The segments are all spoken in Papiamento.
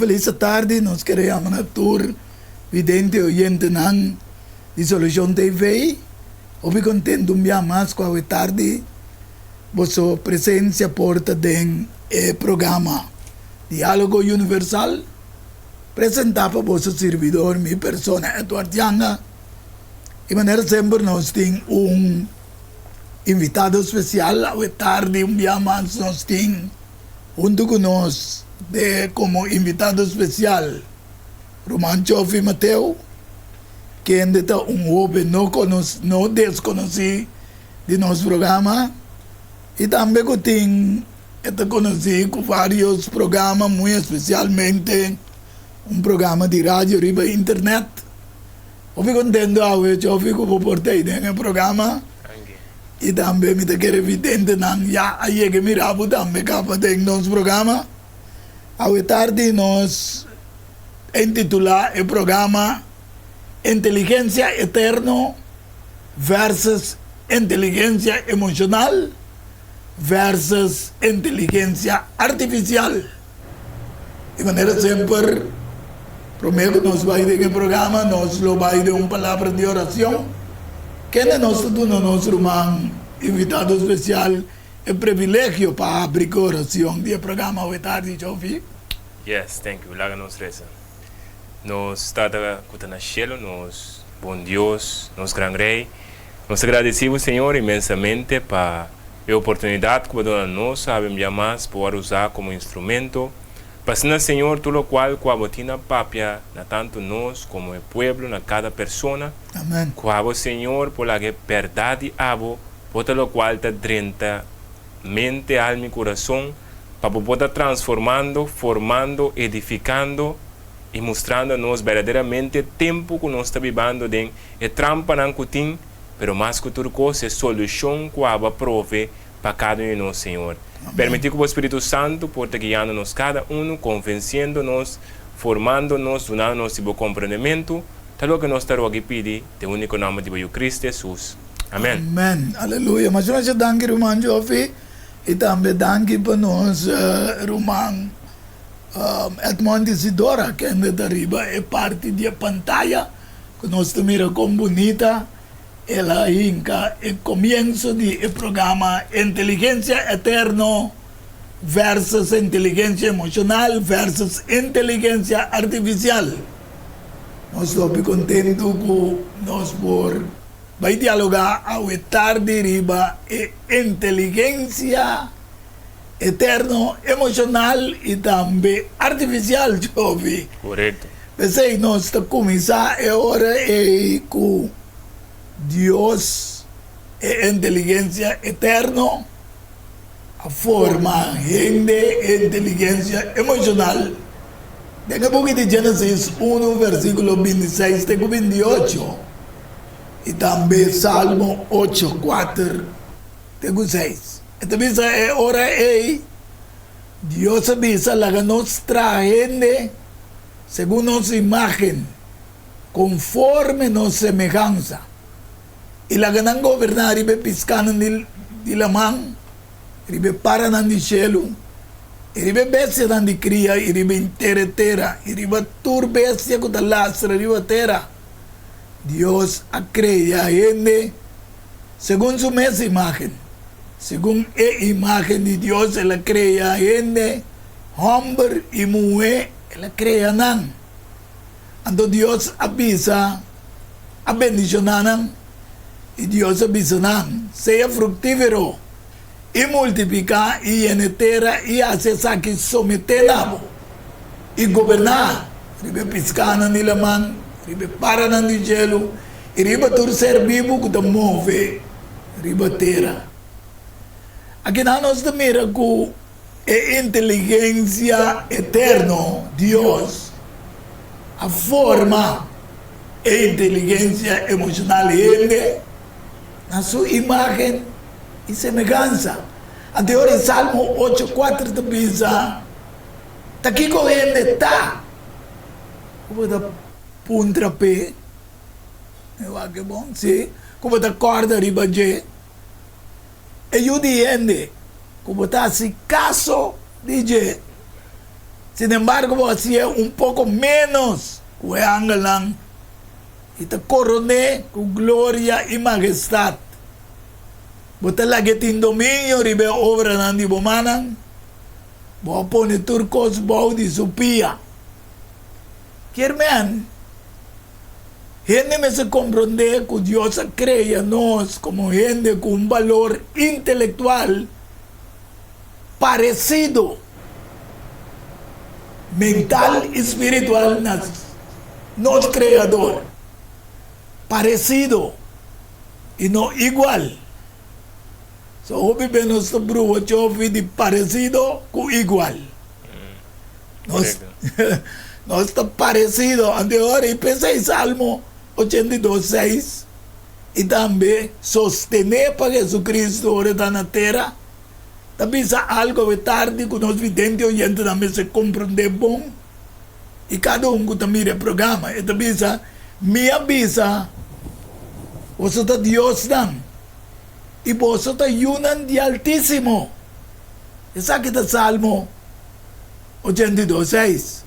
felis atardi, nos kere yama na tur vidente y oyentenan di Solucion TV. Hopi contento un bia mas cu awe tardi boso presencia por ta den e programa Dialogo Universal presenta pa boso sirbidor mi persona Edward Janga. Y manera semper nos tin un invitado special awe tardi un bia mas nos tin hunto cu nos de como invitado special Ruman Chofi Mateo kende ta un hoben no no desconoci di nos programa y tambe cu tin e ta conoci cu varios programa muy especialmente un programa di radio riba internet. Hopi contento awe Chofi cu bo por ta den e programa y tambe mi ta kere videntenan ya a yega mira bo tambe caba den nos programa. Awe tardi nos intitula e programa Inteligencia Eterno versus Inteligencia Emocional versus Inteligencia Artificial. Di manera semper, prome ku nos bai den e programa, nos lo bai den un palabra di oracion. Kende nos ta duna nos ruman invitado special e privilegio pa habri ku oracion di e programa awe tardi, Jovi? Yes, thank you. Laga nos reza. Nos Tata ku ta na shelu, nos bon Dios, nos gran Rey, nos ta gradeci bo, Señor, inmensamente pa e oportunidad ku bo duna nos awe un bia mas pa wòrdu usá komo instrumento pa asina, Señor, tur lokual ku abo tin a papia na tantu nos komo e pueblo, na kada persona, Amen. ku abo, Señor, por laga e bèrdat di abo por ta lokual ta drenta mente, alma i kurason, pa bo por ta transformando, formando, edifikando i mustrando nos berdaderamente tempu ku nos ta bibando den e trampanan ku tin, pero mas ku tur kos e solushon ku abo a prove pa kada un di nos, Señor. Permití ku bo Spiritu Santu por ta guiando nos kada unu, konvensiendo nos, formando nos, dunando nos di bo komprendementu, ta loke nos ta roga i pidi den úniko nòmber di bo Yu Kristu Hesus. Amèn. Amèn. Aleluya. Masha masha danki ruman Jofi i tambe danki pa nos ruman Edmond Isidora kende ta riba e parti di e pantaya ku nos ta mira kon bunita el a hinka e komienso di e programa Inteligensia Eterno versus Inteligensia Emoshonal versus Inteligensia Artifisial. Nos ta hopi kontentu ku nos por bai dialogá awe tardi riba e inteligensia eterno, emoshonal i tambe artifisial, Jovi. Korekto. P'esei nos ta kuminsá e ora ei ku Dios, e inteligensia eterno, a forma hende e inteligensia emoshonal. Den e buki di Génesis unu versíkulo bintiseis te ku bintiocho i tambe Salmo ocho kuater te ku seis, e ta bisa e ora ei, Dios a bisa, Laga nos traha hende segun nos imágen, konforme nos semehansa, i laga nan goberná riba e piskánan di laman, riba e paranan di shelu, i riba e bestianan di kria, i riba henter e tera, i riba tur bestia ku ta lastra riba tera. Dios a krea hende segun su mes imágen. Segun e imágen di Dios el a krea hende, hòmber i muhé el a krea nan. Anto Dios a bisa, a bendishoná nan, i Dios a bisa nan, Sea fruktífero i multipliká i yena e tera i hasi esaki someté na bo, i goberná riba e piskánan di laman, riba e paranan di shelu i riba tur ser bibu ku ta move riba tera. Akinan nos ta mira ku E inteligensia eterno, Dios, a forma e inteligensia emoshonal hende na su imágen i semehansa. Anto e ora e Salmo ocho kuater ta bisa, Ta kiko hende ta ku bo ta puntra p'e? Mi wak e bon, si, ku bo ta kòrda riba dje. E yu di hende ku bo ta hasi kaso di dje. Sinembargo, bo hasié un poko ménos ku e angelnan i ta koron'é ku gloria i magestat. Bo ta lag'é tin dominio riba e obranan di bo mannan, bo a pone tur kos bou di su pia. Kier men, hende mester komprondé ku Dios a krea nos komo hende ku un balor intelektual paresido, mental i spiritual na nos Kreador. Paresido i no igual. So hopi be nos ta bruha chofi di paresido ku igual. Nos, nos ta paresido. Anto e ora i p'esei Salmo 82, 6 i tambe sostené pa Jesucristo ora e ta na tera, ta bisa algu awe tardi ku nos vidente oyentenan mester komprondé bon i kada un ku ta mira e programa. E ta bisa, Mi a bisa, boso ta diosnan i boso ta yunan di Altísimo. Esaki ta Salmo 82, 6.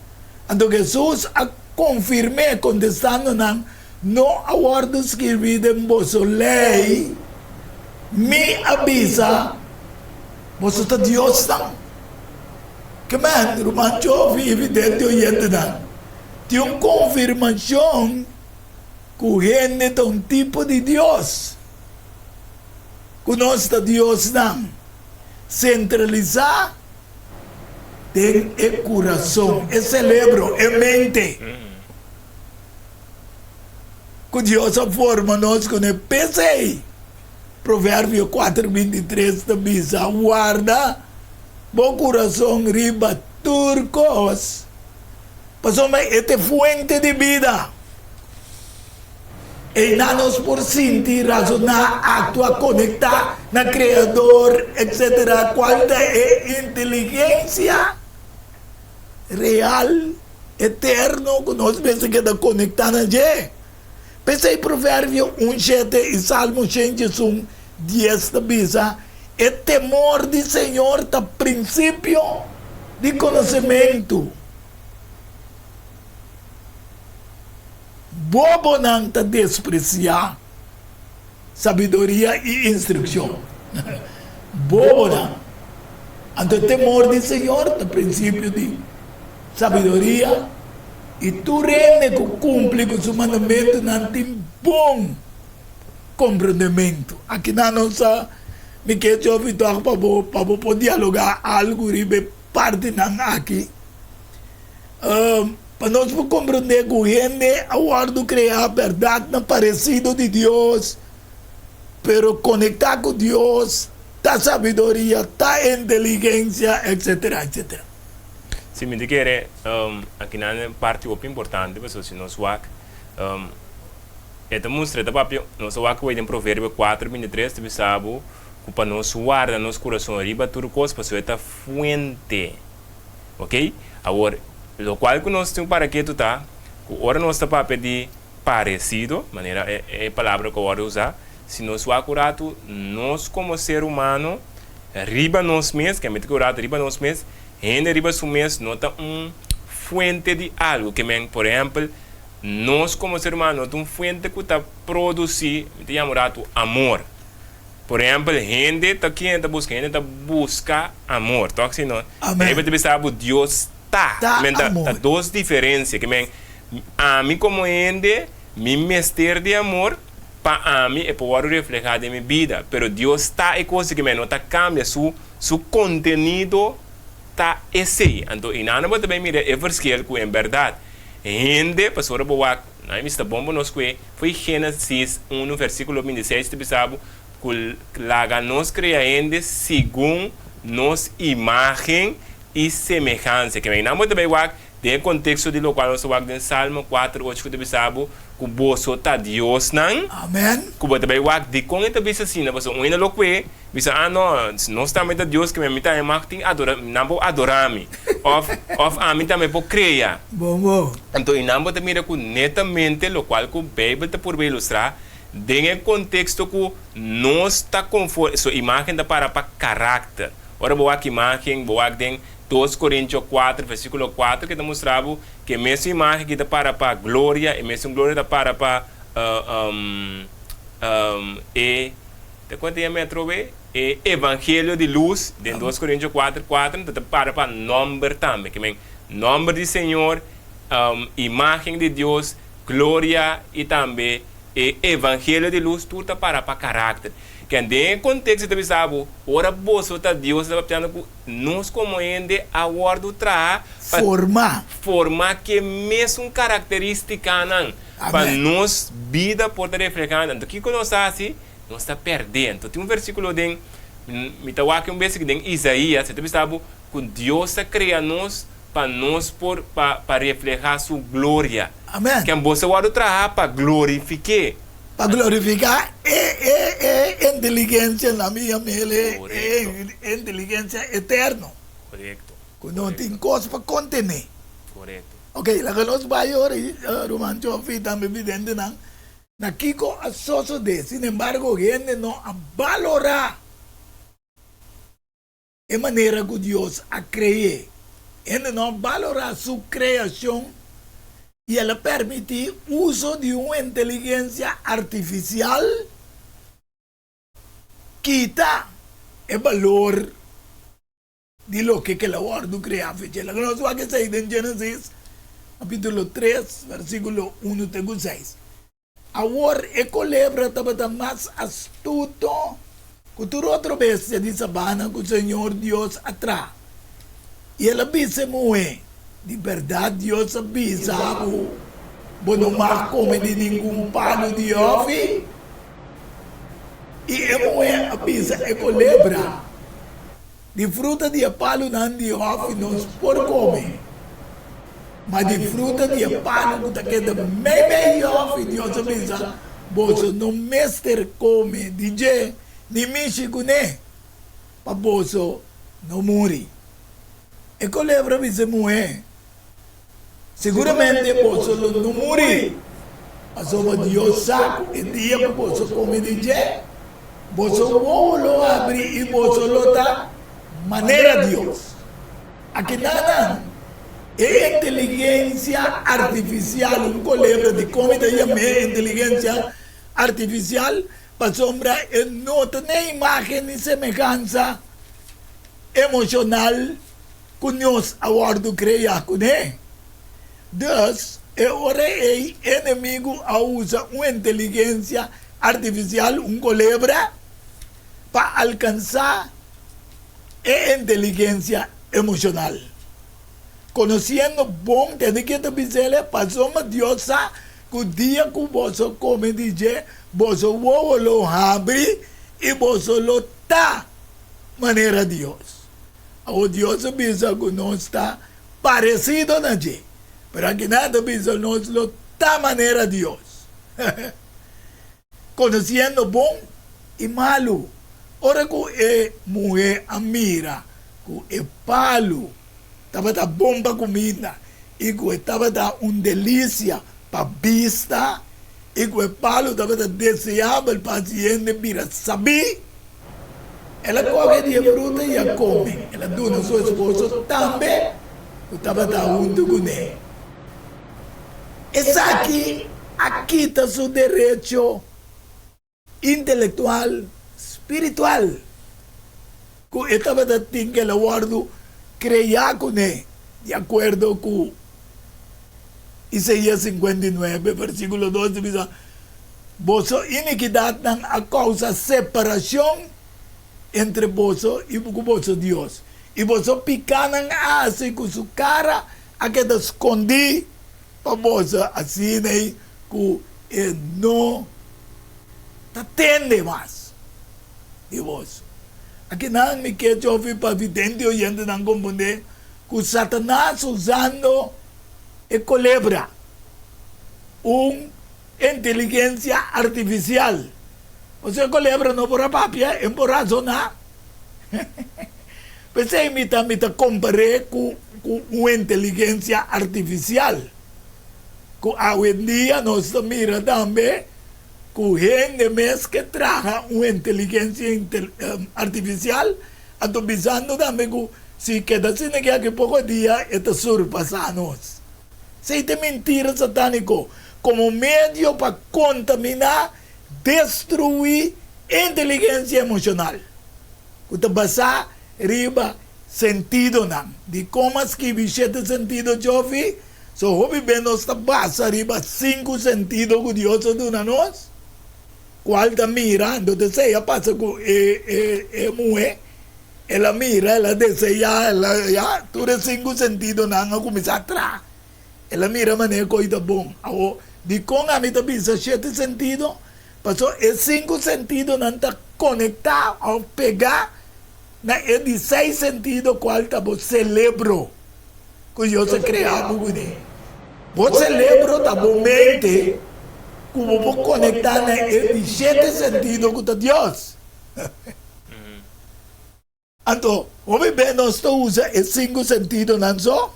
Anto Hesus a konfirm'é kontestando nan, No a wòrdu skirbí den boso Lei, Mi a bisa, boso ta diosnan? Ke men, ruman Jovi i vidente oyentenan, tin un konfirmashon ku hende ta un tipo di dios, ku nos ta diosnan sentralisá den e kurason, e selebro, e mente. Ku Dios a forma nos kuné. P'esei, Proverbio kuater 23 ta bisa, Warda bo kurason riba tur kos, pasobra e ta e fuente di bida. Einan nos por sinti, razoná, aktua, konektá na Kreador, etsetera. Kual ta e inteligensia real, eterno ku nos mester keda konektá na dje? P'esei Proverbio un shete i Salmo 101, 10 ta bisa, E temor di señor ta prinsipio di konosementu. Bobonan ta despresiá sabiduria i instrukshon. Bobonan. Anto e temor di Señor ta prinsipio di sabiduria, i tur hende ku kumpli ku su mandamentunan tin bon komprendementu. Akinan nos sa mi ke chofi tòg pa bo pa bo por dialogá algu riba e partinan aki. Pa nos por komprondé ku hende a wòrdu kreá bèrdat na paresido di Dios, pero konektá ku Dios ta sabiduria, ta inteligensia, etsetera, etsetera. Si, mi ta kere akinan e parti hopi importante pasobra si nos wak e ta mustra, e ta papia, nos a wak awor den Proverbio kuater 23 ta bisa bo ku pa nos warda nos kurason riba tur kos pasobra e ta fuente. Ok, awor locual cu nos tin para ketu ta cu ora nos ta papia di parecido, manera e e palabra cu a wordo usa, si nos wak un ratu nos como ser humano riba nos mes, ke mester cu un ratu riba nos mes, hende riba su mes no ta un fuente di algo, ke men por ehempel nos como ser humano no ta un fuente cu ta produci, mi ta yama un ratu amor. Por ehempel, hende ta kende ta buska? Hende ta buska amor, tok? Si no, Amen. Bijbel ta bisa bo Dios ta. Ta Men ta, ta amor. dos diferencia. Ke men, ami komo hende, mi mester di amor pa ami e por wòrdu reflehá den mi bida. Pero Dios ta e kos di ke men no ta kambia. Su, su kontenido ta esei. Anto einan bo ta bai mira e verschil ku en bèrdat hende, pasobra bo wak, Nan e mester bon pa nos kue fo'i Génesis unu versíkulo 26 ta bisa bo ku laga nos krea hende segun nos imágen i semehansia. Ke nan bo ta bai wak den e konteksto di lokual nos ta wak den Salmo kuater ocho ku ta bisa bo ku boso ta diosnan. Amen. Ku bo ta bai wak dikon e ta bisa asina pasobra un hende lo kue Bisa, ah no, nos tambe ta Dios ke mi tambe mag tin adora, nan por adora mi, of, of ami tambe por krea. Bon, bon. Anto i nan bo ta mira ku netamente lokual ku Beibel ta purba ilustrá den e konteksto ku nos ta konfor, so imágen ta para pa karakter. Ora bo wak imágen, bo wak den. Dos Korintio kuater versíkulo kuater ke ta mustra bo ke mesun imágen ki ta para pa gloria, e mesun gloria ta para pa e, ta kon ta yama e atrobe? E evangelio di lus den Dos Korintio kuater kuater ta para pa nòmber tambe. Ke men nòmber di Señor, imágen di Dios, gloria i tambe e evangelio di lus tur ta para pa karakter. Ken den e konteksto ta bisa bo, ora boso ta Dios ta papiando ku nos komo hende a wòrdu traha pa Formá. forma ku e mesun karakteristikanan pa Amèn. nos bida por ta reflehá. Anto kiko nos ta hasi? Nos ta pèrdé. Anto tin un versíkulo den, mi ta wak un bes aki den Isaías, e ta bisa bo ku Dios a krea nos pa nos por pa pa reflehá su gloria. Amèn. Ken boso a wòrdu traha pa glorifik'é. Pa glorifiká e e e inteligensia na mi yam'el e e inteligensia eterno. Korekto. Ku no tin kos pa kontené. Korekto. Ok, laga nos bai ora i ruman Joffy tambe videntenan na kiko a sosodé. Sinembargo hende no a balorá E manera ku Dios a kre'é. Hende no a balorá su kreashon i el a permití uso di un inteligensia artifisial kita e balor di loke ku el a wòrdu kreá. Fecha laga nos wak esei den Génesis kapítulo tres versíkulo unu te ku seis. Awor e kolebra tabata mas astuto ku tur otro bestia di sabana ku Señor Dios a traha. I el a bisa e muhé, Di bèrdat Dios a bisa bo, Bo no mag kome di ningun palu di hòfi? I e muhé a bisa e kolebra, Di fruta di e palunan di hòfi nos por kome, ma di fruta di e palu ku ta keda meimei di hòfi, Dios a bisa, Boso no mester kome di dje ni mishi kuné, pa boso no muri. E kolebra bisa e muhé, Siguramente boso lo no muri, pasobra Dios sa ku e dia ku boso kome di dje, boso wowo lo habri i boso lo ta manera Dios. Akinanan, e inteligensia artifisial, un kolebra di kome ta yam'é inteligensia artifisial, pasobra e no ta na imágen ni semehansa emoshonal ku nos a wòrdu kreá kuné. Dus, e ora ei enemigu a usa un inteligensia artifisial, un kolebra, pa alkansá e inteligensia emoshonal. Konosiendo bon tende ke ta bis'el, pasobra Dios sa ku dia ku boso kome di dje, boso wowo lo habri i boso lo ta manera Dios. Awor Dios a bisa ku nos ta paresido na dje, pero akinan ta bisa nos lo ta manera Dios, konosiendo bon i malu. Ora ku e muhé a mira ku e palu tabata bon pa kuminda i ku e tabata un delisia pa bista i ku e palu tabata deseabel pa hasi hende bira sabí, El a kohe di e fruta i a kome. El a duna su esposo tambe, ku tabata huntu kuné. Esaki a kita su derecho intelektual spiritual ku e tabata tin ku el a wòrdu kreá kuné, di akuerdo ku Isaías 59, versíkulo dos ta bisa, Boso inikidatnan a kousa separashon entre boso i ku boso Dios, i boso pikánan a hasi ku su kara a keda skondí pa boso, asina ei ku e no ta tende mas di boso. Akinan mi ke chofi pa vidente oyentenan komprondé ku Satanas usando e kolebra, un Inteligensia artifisial. Pasobra e kolebra no por a papia, e por razoná. P'esei mi ta mi ta kompar'é ku ku un inteligensia artifisial ku awendia nos ta mira tambe ku hende mes ke traha un inteligensia artifisial anto bisando tambe ku. Si keda asina ki aki poko dia e ta surpasá nos. Esei ta e mentira satániko komo medio pa kontaminá, destruí inteligensia emoshonal ku ta basá riba sentidonan. Dikon a skibi shete sentido, Jofi? So hopi be nos ta basa riba sinku sentido ku Dios a duna nos, kual ta mira. Anto ta esei a pasa ku e e e muhé. El a mira, el a deseá, el a, ya, tur e sinku sentidonan a kuminsá traha. El a mira manera ku ta bon. Awor, dikon ami ta bisa shete sentido? Pasobra e sinku sentidonan ta konektá òf pegá na e di seis sentido kual ta bo selebro ku Dios a krea bo kuné. Bo selebro ta bo mente ku bo por konektá na e di shete sentido ku ta Dios. Anto, hopi be nos ta usa e sinku sentidonan so?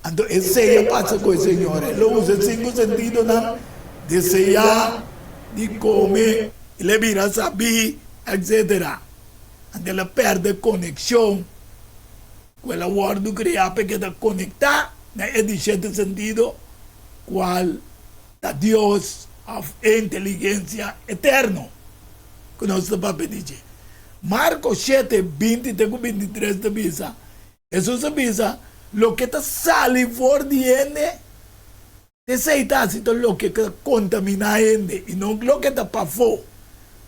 Anto esei a pasa ku e señora. El a usa e sinku sentidonan, deseá, di kome, el a bira sabí, etsetera. Anto el a pèrdè konekshon ku el a wòrdu kreá pa e keda konektá na e di shete sentido, kual ta Dios òf e inteligensia eterno ku nos ta papia di dje. Marko shete, 20 te ku 23 ta bisa, Hesus a bisa, Loke ta sali for di hende, esei ta hasi ta loke ta kontaminá hende i no loke ta pafó.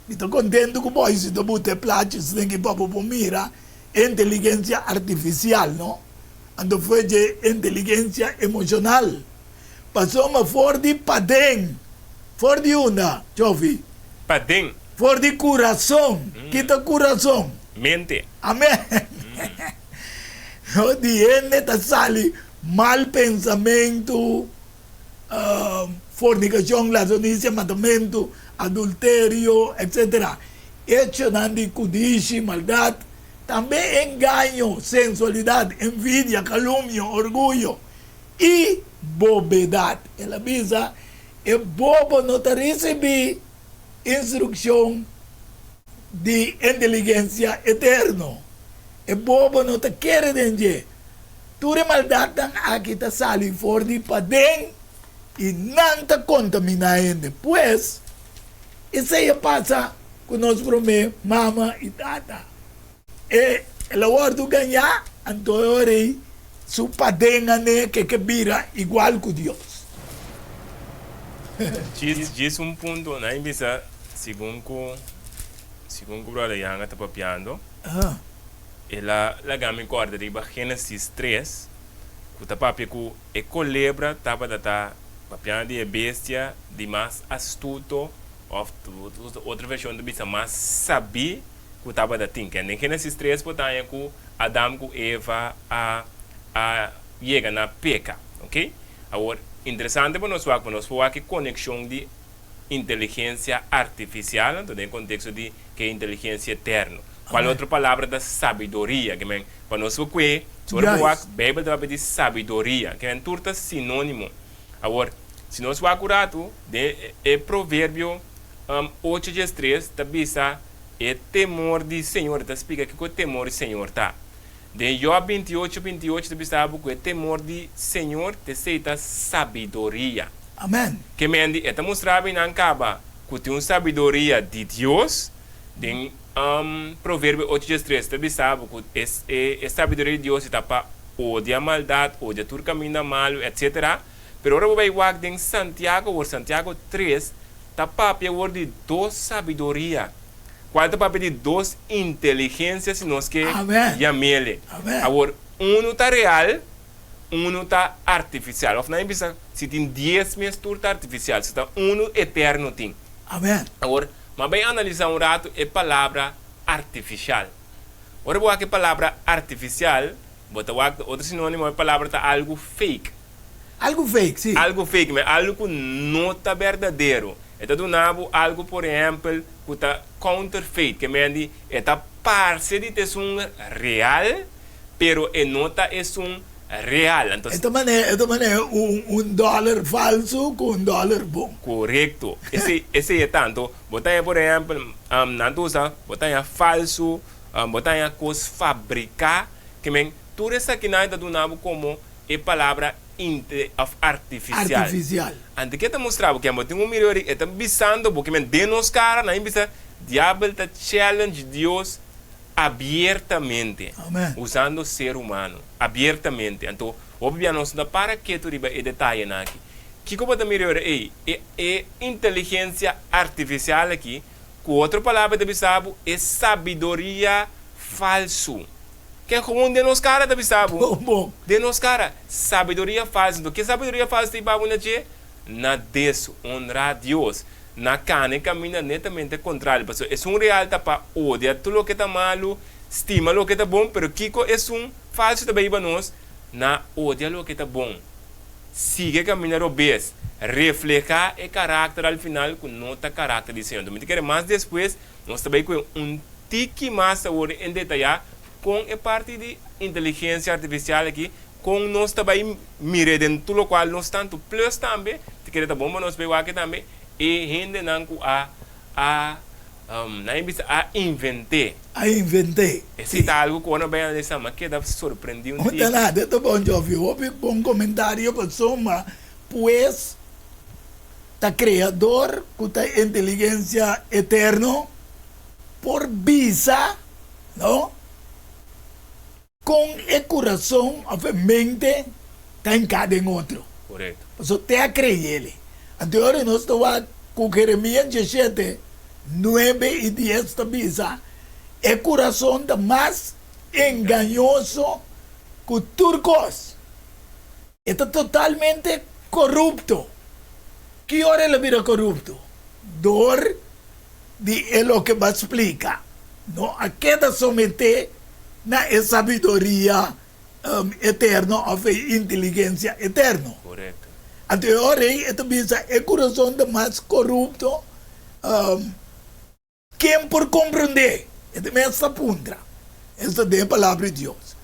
Mi ta kontentu ku bo hasi ta buta e plachi esnan aki pa bo por mira e inteligensia artifisial, no? Anto fue dje inteligensia emoshonal. Pasobra for di paden, for di unda, Chofi? Paden. For di kurason. Ki ta kurason? Mente. Amen. No, di hende ta sali mal pensamentu, fornikashon, ladronisia, matamentu, adulterio, etsetera. Echonan di kudishi, maldat, tambe engaño, sensualidat, envidia, kalumnio, orguyo i bobedat. El a bisa, E bobo no ta risibí instrukshon di inteligensia eterno. E bobo no ta kere den dje. Tur e maldatnan aki ta sali for di paden i nan ta kontaminá hende. Pues, esei a pasa ku nos promé mama i tata. E el a wòrdu gañá, anto e ora ei su paden a ne ke ke bira igual ku Dios. Djis djis un punto, nan bisa segun ku segun ku brother Yanga ta papiando, el a laga mi kòrda riba Génesis tres ku ta papia ku e kolebra tabata ta papiando di e bestia di mas astuto òf otro vershon ta bisa mas sabí ku tabata tin. Kende den Génesis tres bo ta haña ku Adam ku Eva a a yega na peka. Ok. Awor, interesante pa nos wak, pa nos por wak e konekshon di inteligensia artifisial, anto den e konteksto di ke inteligensia eterno. Kual otro palabra ta sabiduria? Ke men, pa nos por kue, si ora bo wak, Beibel ta papia di sabiduria. Ke men tur ta sinónimo. Awor, si nos wak un ratu, den e Proverbio ocho diestres ta bisa E temor di Señor, e ta splika kiko e temor di Señor ta. Den Job 28, 28 ta bisa bo ku e temor di Señor t'esei ta sabiduria. Amen. Ke men di e ta mustra bo nan kaba ku tin un sabiduria di Dios. Den Proverbio 8 13 ta bisa bo ku e e sabiduria di Dios ta pa odia maldat, odia tur kaminda malu, etsetera. Pero ora bo bai wak den Santiago awor, Santiago 3, Ta papia awor di dos sabiduria. Cual ta papia di dos inteligencia si nos ke yamele. Awor, uno ta real, uno ta artificial. Of nan bisa, si tin dies mes tur ta artificial. Si ta uno eterno tin. Awor, m'a bay analiza un rato e palabra artificial. Ora bo wak e palabra artificial, bo ta wak otro sinonimo e palabra ta algo fake. Algu fake, sí. Algu fake, men algu ku no ta berdadero. E ta duna bo algu, por ehèmpel, ku ta counterfeit, ke men di e ta parse di ta esun real, pero e no ta esun real. Anto. E ta manera, e ta manera un, un dòler falsu ku un dòler bon. Korekto. Esei, esei e ta. Anto, bo ta haña, por ehèmpel, nan ta usa, bo ta haña falsu. Bo ta haña kos fabriká, ke men tur esakinan e ta duna bo komo e palabra inte òf artifisial. Artifisial. Anto ke ta mustra bo? Ke bo tin un mira ori e ta bisando bo ke men den nos kara nan e bisa diabel ta challenge Dios abiertamente. Amen. Usando ser humano abiertamente. Anto hopi bia nos no ta para ketu riba e detayenan aki. Kiko bo ta mira ora ei? E e inteligensia artifisial aki, ku otro palabra ta bisa bo e sabiduria falsu. Ken gewoon den nos kara ta bisa bo? Bon bon. Den nos kara, sabiduria falsu. Anto ke sabiduria falsu ta hiba bo na dje? Na deshonra Dios, na kana e kaminda netamente kontrario. Pasobra esun real ta pa odia tur loke ta malu, stima loke ta bon, pero kiko esun falsu ta bai hiba nos? Na odia loke ta bon. Sigui e kaminda robes, reflehá e karakter al final ku no ta karakter di Señor. Anto mi ta kere mas despues nos ta bai ku un tiki mas awor en detayá kon e parti di inteligensia artifisial aki, kon nos ta bai mir'é den tur lokual nos tantu plus tambe, ta kere ta bon pa nos bai wak tambe e hendenan ku a a nan e bisa a invent'é. A invent'é, Esei ta algu ku ora nos bai analisá mi a keda sorprendí un No ta tiki. nada, ta bon Joffy, hopi bon komentario pasobra pues ta Kreador ku ta inteligensia eterno por bisa, no, kon e kurason òf e mente ta hinká den otro. Korekto. Pasobra te a kreyele. Anto e ora nos ta wak ku Jeremias diesshete, nuebe i dies ta bisa, E kurason ta mas engañoso ku tur kos. E ta totalmente korupto. Ki ora el a bira korupto? Dor di e loke bo a splika. No a keda someté na e sabiduria eterno òf e inteligensia eterno. Korekto. Anto e ora ei e ta bisa e kurason ta mas korupto. Ken por komprondé? E ta mes ta puntra. Esta den e Palabra di Dios.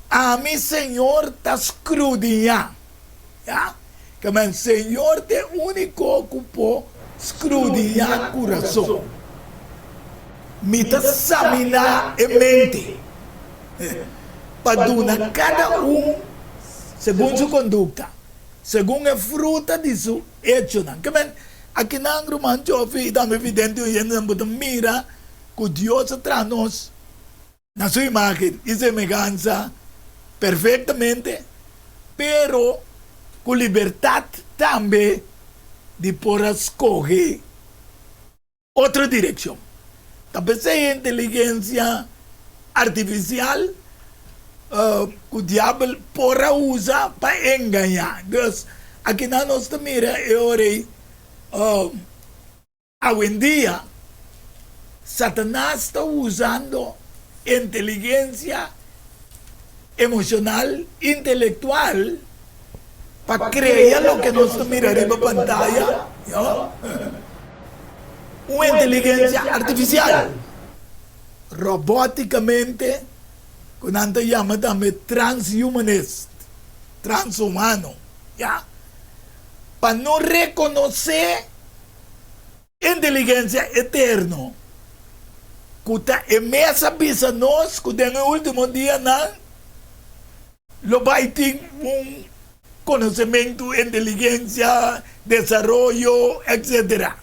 Ami, Señor, ta skrudiñá. Ya? Kèmen, Señor ta e úniko ku por skrudiñá kurason. Mi ta saminá e mente pa duna kada un segun su kondukta, segun e fruta di su echonan. Kèmen, Akinan, ruman Jofi i tambe vidente oyentenan, bo ta mira ku Dios a traha nos na su imágen i semehansa perfektamente, pero ku libertat tambe di por a skohe otro direkshon. Ta p'esei e inteligensia artifisial ku diabel por a usa pa engañá. Dus, akinan nos ta mira e ora ei, awendia Satanas ta usando inteligensia emoshonal, intelektual, pa krea loke nos ta mira riba pantaya, un inteligensia artifisial. Robótikamente, ku nan ta yama tambe transhumanist, transhumano, ya, pa no rekonosé inteligensia eterno ku ta e mes a bisa nos ku den e último dianan lo bai tin un konosementu, inteligensia, desaroyo, etsetera.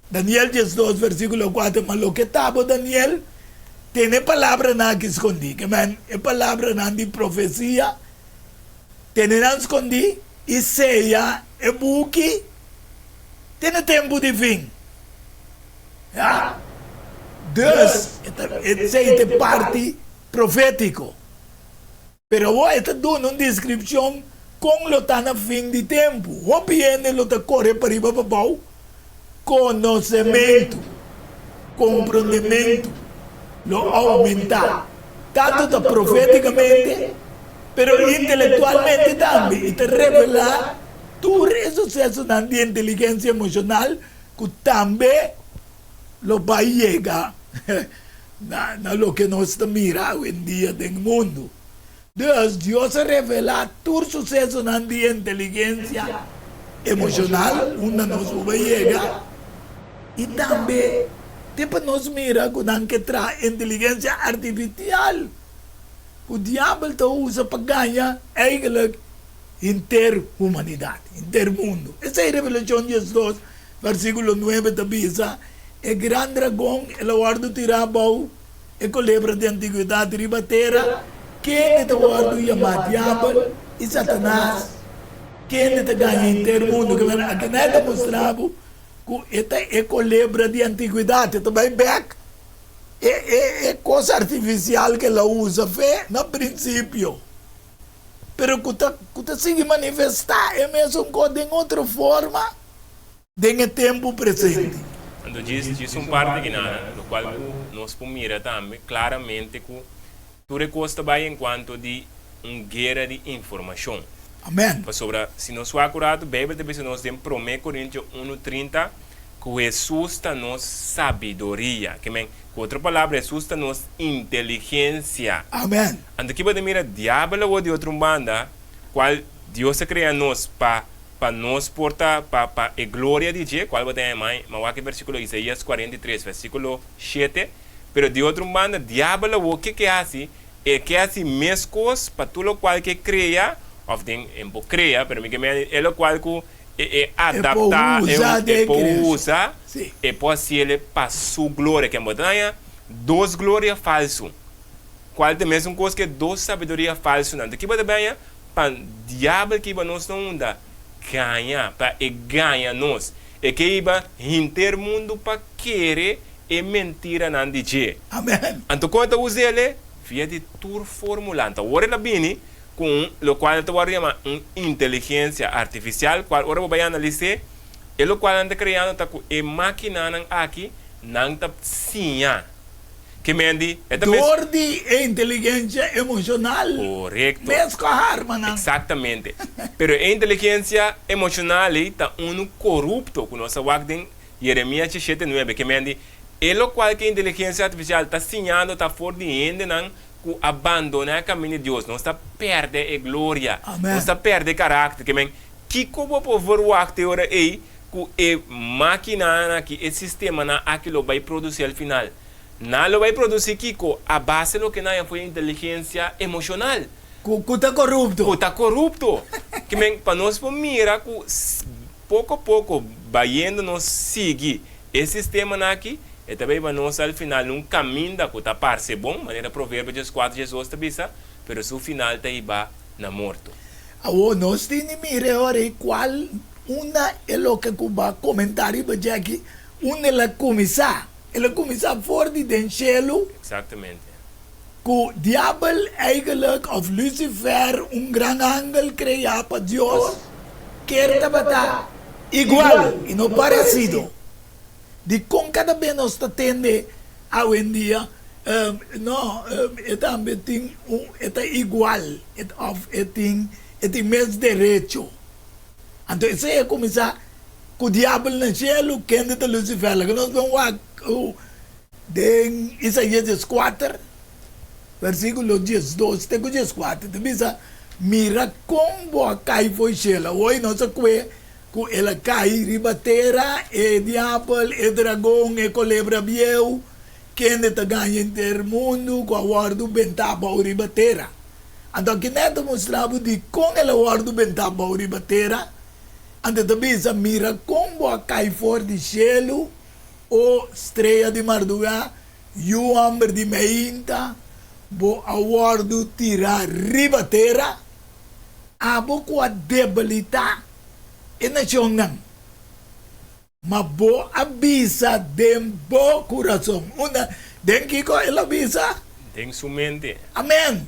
Daniel diesdos versíkulo kuater, Ma loke ta bo, Daniel, tene e palabranan aki skondí, ke men, e palabranan di profesia, tene nan skondí i seya e buki te na tempu di fin. Ya. Dus, esei ta e parti profétiko. Pero awor e ta duna un deskripshon kon lo ta na fin di tempu. Hopi hende lo ta kore pariba pabou. Konosementu, komprondementu, lo oumentá, tantu ta profétikamente, pero intelektualmente tambe, i ta revelá tur e susesonan di inteligensia emoshonal ku tambe lo bai yega na loke nos ta mira awendia den mundu. Dus, Dios a revelá tur susesonan di inteligensia emoshonal unda nos por bai yega i tambe. Te pa nos mira ku nan ke traha inteligensia artifitial ku diabel ta usa pa gaña eigenlijk henter humanidat, henter mundu. Esei Revelashon 12 versíkulo 9 ta bisa, E gran dragon el a wòrdu tirá abou, e kolebra di antigwedat riba tera, kende ta wòrdu yamá Diabel i Satanas, kende ta gaña henter mundu. Ke manera aki nan ta mustra bo ku e ta e kolebra di antigwedat, e ta bai bèk e e e kos artifisial ku el a usa fe na prinsipio, pero ku ta ku ta sigui manifestá e mesun kos den otro forma den e tempu presente. Anto djis djis un parti di nan, lokual ku nos por mira tambe klaramente ku tur e kos ta bai en kuanto di un guera di informashon. Amen. Pasobra si nos wak un ratu, Beibel ta bisa nos den Promé Korintio unu 30 ku Hesus ta nos sabiduria. Ke men, ku otro palabra, Hesus ta nos inteligensia. Amen. Anto ki bo ta mira diabel awor di otro un banda, kual Dios a krea nos pa pa nos por ta pa pa e gloria di dje, kual bo ta haña mai, ma wak e versíkulo Isaías 43 versíkulo 7, pero di otro un banda diabel awor ke ke hasi? E ke hasi meskos pa tur lokual ke krea, òf den e por krea, pero mi ke mira e lokual ku e e adaptá, E por usa e den por kreashon. usa, Sí. e por hasiel pa su gloria. Ken bo ta haña dos gloria falsu, kual ta e mesun kos ke dos sabiduria falsunan. Anto ki bo ta baña? Pa diabel ke iba nos na unda? Gaña, pa e gaña nos. E ke iba hinter mundu pa kere e mentiranan di dje. Amen. Anto kon e ta usa el e? Via di tur formula. Anto awor el a bini ku un lokual el ta wòrdu yama un inteligensia artifisial, kual ora bo bai analis'é, e lokual nan ta kreando ta ku e makinanan aki nan ta siña. Ke men di e ta mes. Dor di e inteligensia emoshonal. Korekto. Mes ku armanan. Eksaktamente. Pero e inteligensia emoshonal ei ta unu korupto ku nos a wak den Jeremias 17, 9, ke men di, E lokual ku e inteligensia artifisial ta siñando ta for di hendenan ku a bandoná e kaminda di Dios. Nos ta pèrdè e gloria. Amen. Nos ta pèrdè e karakter. Ke men, kiko bo por verwagt e ora ei ku e makinanan aki, e sistemanan aki lo bai produsí al final? Nan lo bai produsí kiko? A base loke nan haña for e inteligensia emoshonal. Ku ta korupto. Ku ta korupto. Ke men, pa nos por mira ku Poko poko bayendo nos sigui e sistemanan aki, e ta beiba nos al final un kaminda ku ta parse bon, manera Proverbio 14 Jesus ta bisa, pero su final ta hiba na morto. Awor nos tin di mira e ora ei kual unda e loke ku bo a komentá riba dje aki, unda el a kuminsá. El a kuminsá for di den shelu. Eksaktamente. Ku diabel eigenlijk of Lucifer, un gran angel kreá pa Dios, ker tabata igual i no paresido. Dikon kada be nos ta tende awendia, no, e tambe tin un, e ta igual of e tin e tin mes derecho. Anto esei a kuminsá ku diabel na shelu, kende ta Lucifer? Laga nos bon wak. Den Isaías 14, versíkulo 12 te ku 14, ta bisa, Mira kon bo a kai fo'i shelu. Awor nos a kue ku el a kai riba tera, e diabel, e dragon, e kolebra bieu, kende ta gaña henter mundu, ku a wòrdu bentá abou riba tera. Anto aki nèt ta mustra bo dikon el a wòrdu bentá abou riba tera. Anto ta bisa, Mira kon bo a kai for di shelu, O strea di mardugá, yu hòmber di meinta, bo a wòrdu tirá riba tera, abo ku a debilitá e nashonnan. Ma bo a bisa den bo kurason. Unda? Den kiko el a bisa? Den su mente. Amèn!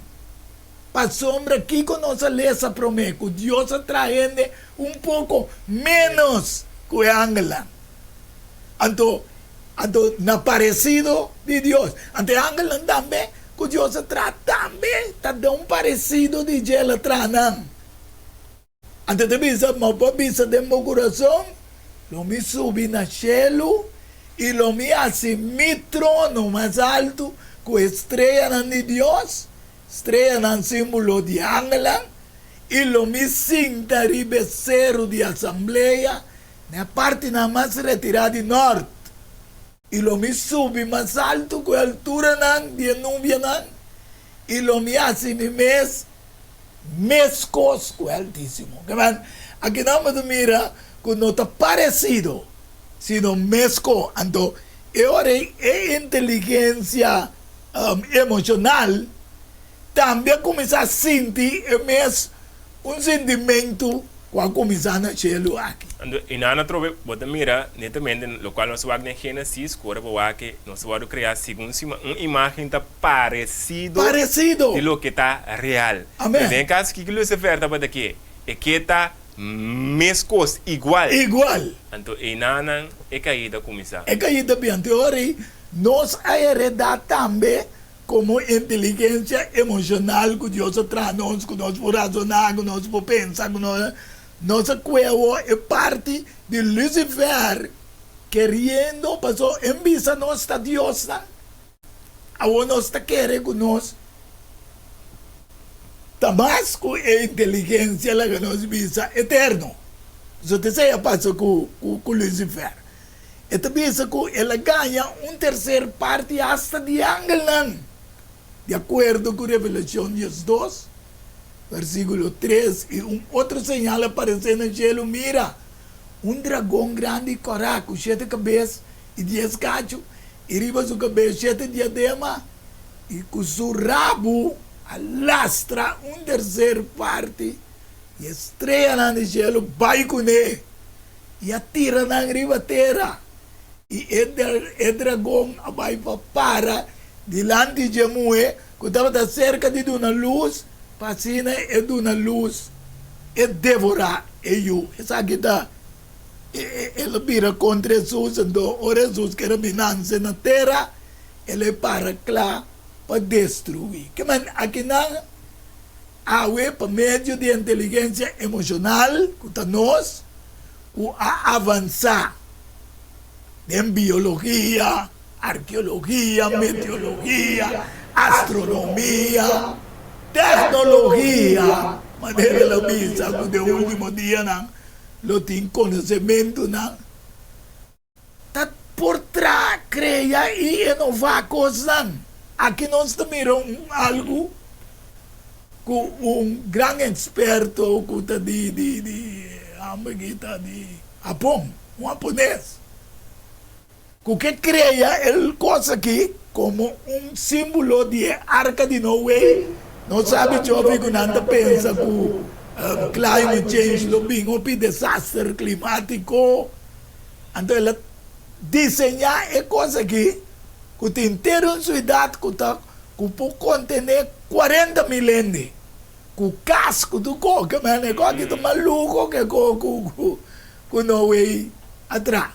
Pasobra kiko nos a lesa promé? Ku Dios a traha hende un poko ménos ku e angelnan. Anto, anto na paresido di Dios. Anto e angelnan tambe ku Dios a traha tambe ta den un paresido di dje el a traha nan. Anto ta bisa, Ma bo a bisa den bo kurason, Lo mi subi na shelu i lo mi hasi mi trono mas altu ku e streanan di Dios, streanan símbolo di angelnan, i lo mi sinta riba e seru di asamblea Na e partinan mas retirá di nort. I lo mi subi mas altu ku e alturanan di e nubianan, i lo mi hasi mi mes meskos ku e Altísimo. Ke men, akinan bo ta mira ku no ta paresido, sino mesko. Anto, e ora ei e inteligensia emoshonal tambe a kuminsá sinti e mes un sintimentu ku a kuminsá na shelu aki. Anto, i nan atrobe bo ta mira netamente lokual nos wak den Génesis, ku ora bo wak ke nos a wòrdu kreá segun su un imágen ta paresido Paresido. di loke ta real. Amèn. Pero den e kaso kiko Lucifer tabata ke? E ke ta meskos, igual. Igual. Anto einanan e kaida kuminsá. E kaida bin. Anto e ora ei nos a heredá tambe Komo inteligensia emoshonal ku Dios a traha nos, ku nos por razoná, ku nos por pensa, ku nos, nos a kue awor e parti di Lucifer keriendo, paso en bisa nos ta diosnan, awor nos ta kere ku nos ta mas ku e inteligensia laga nos bisa eterno. Paso ta esei a pasa ku ku Lucifer. E ta bisa ku el a gaña un terser parti asta di angelnan, di akuerdo ku Revelashon diesdos, versíkulo tres, I un otro señal a paresé na shelu, mira, un dragon grandi i kòrá ku shete kabes i dies kachu, i riba su kabes shete diadema, i ku su rabu a lastra un terser parti di e streanan di shelu bai kuné. I a tira nan riba tera, i e dragon a bai pa para dilanti dje muhé ku tabata serka di duna lus, pa asina e duna lus e devorá e yu. Esaki ta el a bira kontra Hesus. Anto ora Hesus ker a bin nanse na tera, el a para kla pa destruí. Ke men akinan? Awe pa medio di inteligensia emoshonal ku ta nos ku a avansá den biologia, arkeologia, meteorologia, astronomia, teknologia, manera el a bisa ku den ultimo dianan lo tin konosementunan. Ta por traha, krea i enová kosnan. Aki nos ta mira un algu ku un gran eksperto ku ta di di di hamburguita di Hapon, un hapones, ku ke krea el kos aki komo un símbolo di e Arka di Noe. Nos sabi chofi ku nan ta pensa ku climate change lo bin hopi desaster klimátiko. Anto el a diseñá e kos aki ku tin henter un suidat ku ta ku por kontené 40,000 hende, ku kas ku tur kos. Ke men e kos aki ta mas luho ke kos ku ku Noe a traha.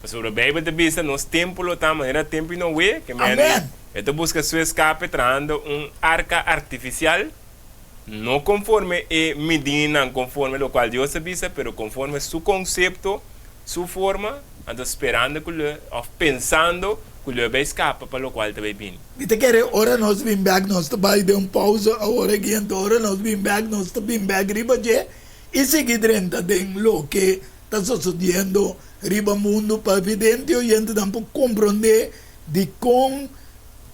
Pasobra Beibel ta bisa nos tempu lo ta manera tempu di Noe, ke men Amen. e ta buska su eskape trahando un arka artifisial. No konforme e midínan, konforme lokual Dios a bisa, pero konforme su konsepto, su forma, anto sperando ku lo, òf pensando ku lo e bai skapa pa lokual ta bai bini. Mi ta kere ora nos bin bèk, nos ta bai den un pousa awor aki, anto ora nos bin bèk, nos ta bin bèk riba dje i sigui drenta den loke ta sosodiendo riba mundu pa vidente oyentenan por komprondé dikon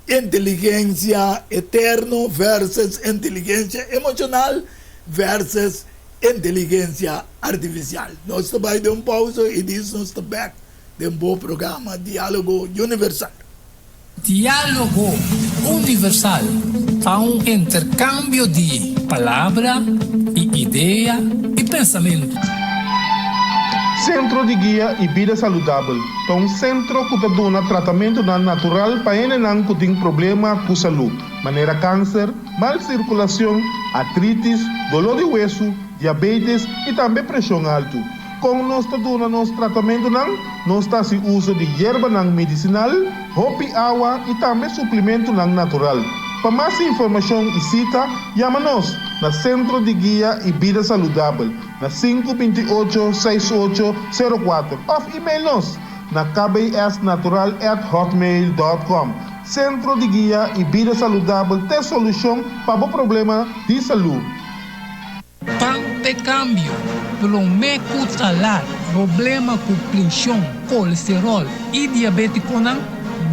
Inteligensia eterno versus inteligensia emoshonal versus inteligensia artifisial. Nos ta bai den un pausa i dis nos ta bek den bo programa Dialogo Universal. Dialogo Universal ta un interkambio di palabra i idea i pensamentu. Sentro di Guia i Bida Saludabel ta un sentro ku ta duna tratamentunan natural pa hendenan ku tin problema ku salú, manera kanser, mal sirkulashon, artritis, doló di wesu, diabetes i tambe preshon altu. Kon nos ta duna nos tratamentunan? Nos ta hasi uso di yerbanan medisinal, hopi awa i tambe suplimentunan natural. Pa mas informashon i sita, yama nos na Sentro di Guia i Bida Saludabel na sinku 28 seis ocho sero kuater òf email nos na kbsnatural at hotmail dòt kòm. Sentro di Guia i Bida Saludabel t'e solushon pa bo problema di salú. Pan p'e kambio promé ku ta lat. Problema ku prenshon, kolesteròl i diabétikonan,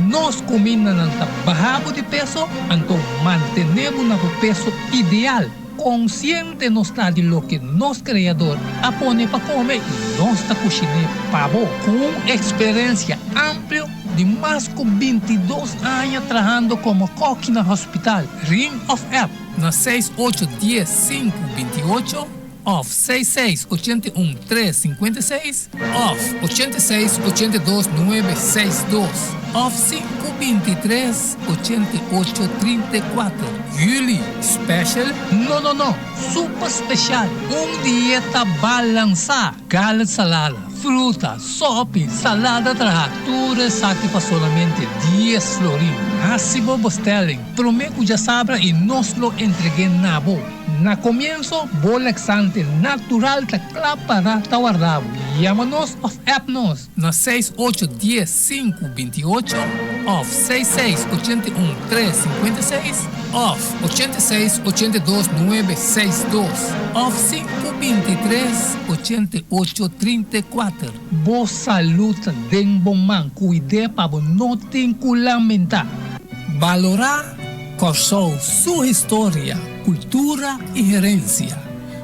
nos kumindanan ta baha bo di peso, anto mantené bo na bo peso ideal. Konsiente nos ta di loke nos Kreador a pone pa kome i nos ta kushiné pa bo. Ku un eksperensia amplio di mas ku bintidos aña trahando komo kòki na hospital, ring òf app na seis ocho dies sinku binti ocho òf seis seis ochenta i un tres sinkuenta i seis òf ochenta i seis ochenta i dos nuebe seis dos òf sinku binti tres 88 34. Juli special? No no no! Super special! Un dieta balansá! Gala salada, fruta, sopi, salada traha, tur esaki pa solamente dies florin. Hasi bo bestelling prome ku djasabra i nos lo entreg'é na bo. Na komienso, bo laxante natural ta kla para ta warda bo. Yama nos òf app nos na seis ocho dies sinku binti ocho òf seis seis ochenta i un tres sinkuenta i seis òf ochenta i seis ochenta i dos nuebe seis dos òf sinku binti tres ochenta i ocho trinta i kuater. Bo salud ta den bo man, kuid'é pa bo no tin ku lamentá. Balorá Kòrsou su historia, kultura i herensia.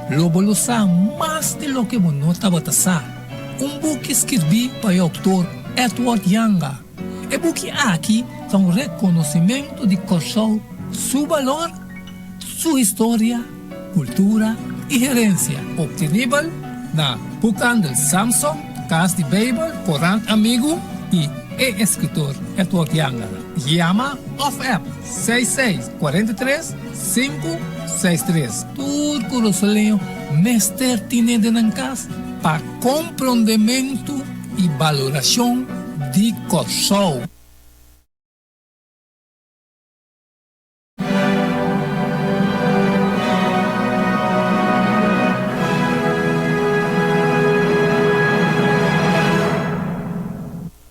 Lo bo lo sa mas di loke bo no tabata sa. Un buki skirbí pa e outor Edward Janga. E buki aki ta un rekonosimentu di Kòrsou su balor, su historia, kultura i herensia. Optenibel na Boekhandel Samson, Kas di Beibel, Korant Amigu i e eskritor Edward Janga. Yama òf app seis seis kuarenta i tres sinku seis tres. Tur kurasoleño mester tine den nan kas pa komprondementu i balorashon di Kòrsou.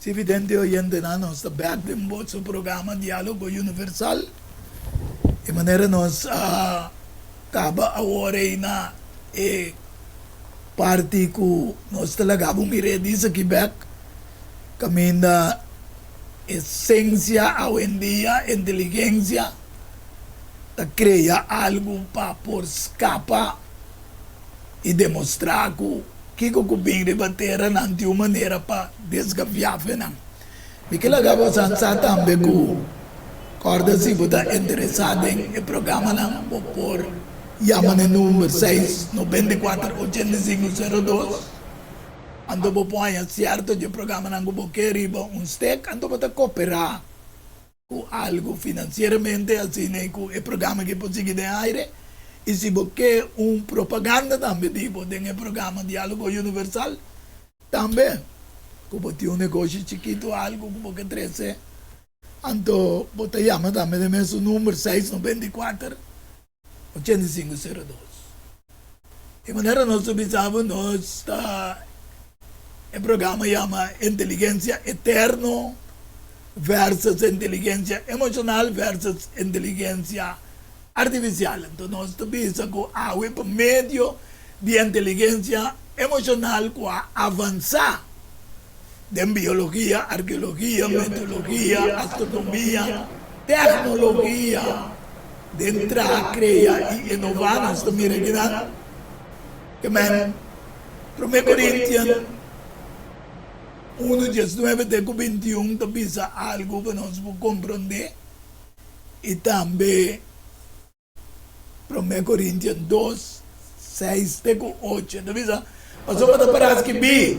Si vidente oyentenan nos ta bek den boso programa Dialogo Universal. E manera nos a kaba awor ei na e parti ku nos ta laga bo mira e dis aki bek kaminda esensia awendia, inteligensia ta krea algu pa por skapa i demostrá ku kiko ku bin riba tera nan tin un manera pa desgafiá fe nan. Mi ke laga bo sa sa tambe ku kòrda si bo ta interesá den e programanan bo por yama na e number seis noventa i kuater ochenta i sinku sero dos. Anto bo por haña sierto dje programanan ku bo ke riba un stek, anto bo ta koperá ku algu finansieramente asina i ku e programa aki por sigui den aire. I si bo ke un propaganda tambe di bo den e programa Diálogo Universal, tambe ku bo tin un negoshi chikitu algu ku bo ke trese, anto bo ta yama tambe den mesun number seis noventa i kuater 85 sero dos. E manera nos ta bisa bo nos ta e programa yama inteligencia eterno versus inteligencia emocional versus inteligencia artificial. Enton nos ta bisa ku awe pa medio di inteligencia emocional ku a avansa den biologia, arkeologia, meteorologia, astronomia, teknologia, den traha, krea i inová. Nos ta mira kinan ke men Promé Korintian unu diesnuebe te ku bintiun ta bisa algu pa nos por komprondé i tambe Promé Korintian dos, seis te ku ocho ta bisa, Pasobra ta para skibí,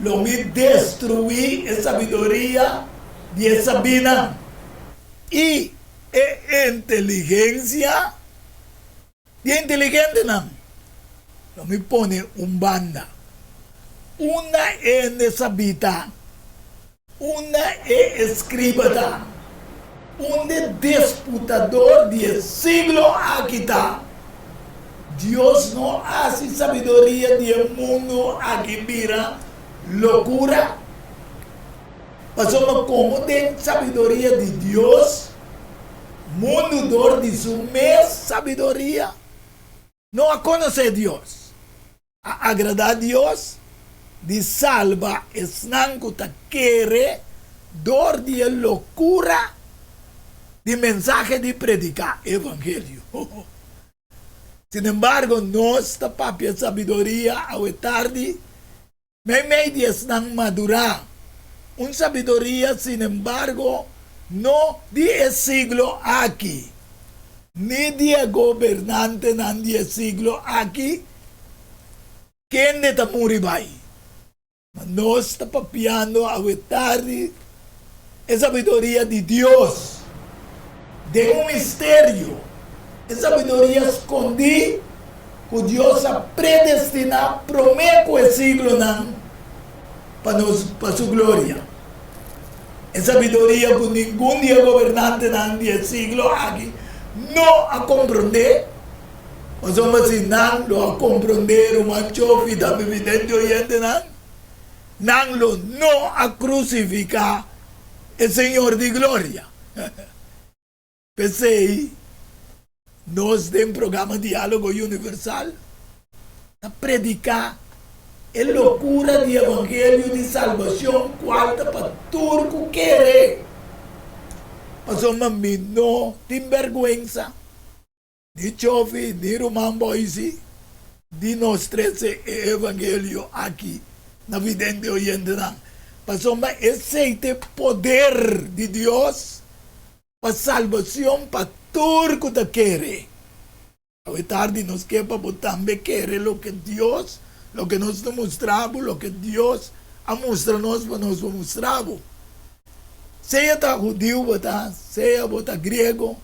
Lo mi destruí e sabiduria di e sabínan i e inteligensia di e inteligentenan lo mi pone un banda. Unda hende sabí ta? Unda e escriba ta? Unda e disputador di e siglo aki ta? Dios no haci sabiduria di e mundo aki bira locura? Pasobra como den sabiduria di Dios, mundo dor di su mes sabiduria no a conoce Dios. A agradá Dios di salba esnan ku ta kere dor di e lokura di mensahe di prediká e evangelio. Sinembargo, nos ta papia sabiduria awe tardi meimei di esnan madurá, un sabiduria, sinembargo, no di e siglo aki, ni di e gobernantenan di e siglo aki, kende ta muri bai. Ma nos ta papiando awe tardi e sabiduria di Dios den un misterio, e sabiduria skondí ku Dios a predestiná promé ku e siglonan pa nos, pa su gloria. E sabiduria ku ningun di e gobernantenan di e siglo aki no a komprondé. Pasobra si nan lo a komprondé ruman Chofi ta bividente oyentenan, nan lo no a krusifiká e Señor di Gloria. P'esei, nos den programa Diálogo Universal ta prediká e lokura di evangelio di salbashon kual ta pa tur ku kere. Pasobra mi no tin bèrgwensa. Ni Chofi ni ruman Boisi di nos trece e evangelio aki na vidente oyentenan, pasobra esey ta e poder di Dios pa salbacion pa tur cu ta kere. Awe tardi nos ke pa bo tambe kere loke Dios, loke nos ta mustra bo, loke Dios a mustra nos pa nos por mustra bo. Sea ta hudiu bo ta, sea bo ta griego,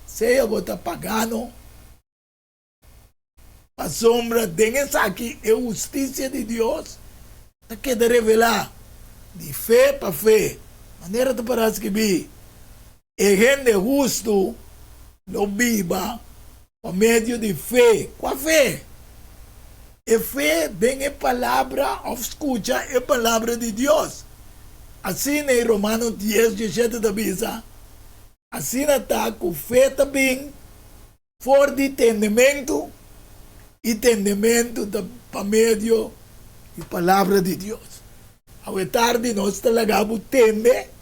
sea bo ta pagano, pasobra den esaki e hustisia di Dios ta keda revelá di fe pa fe, manera ta pará skibí, E hende hustu lo biba pa medio di fe. Kua fe? E fe den e Palabra òf skucha e Palabra di Dios. Asina e Romano dies diesshete ta bisa, Asina ta ku fe ta bin for di tendementu, i tendementu ta pa medio di Palabra di Dios. Awe tardi nos ta laga bo tende,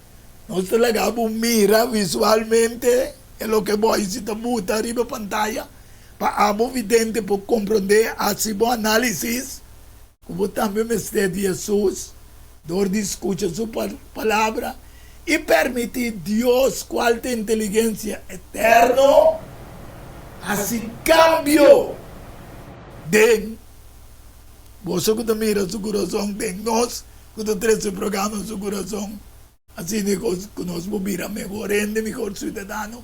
nos ta laga bo mira visualmente e loke bo a ta buta riba pantaya pa abo vidente por komprondé, hasi bo análisis ku bo tambe mester di Hesus dor di skucha su palabra i permití Dios kual ta inteligensia eterno hasi kambio den Boso ku ta mira su kurason den nos ku ta trese programa su kurason, asina ku nos por bira mehor hende, mehor siudadano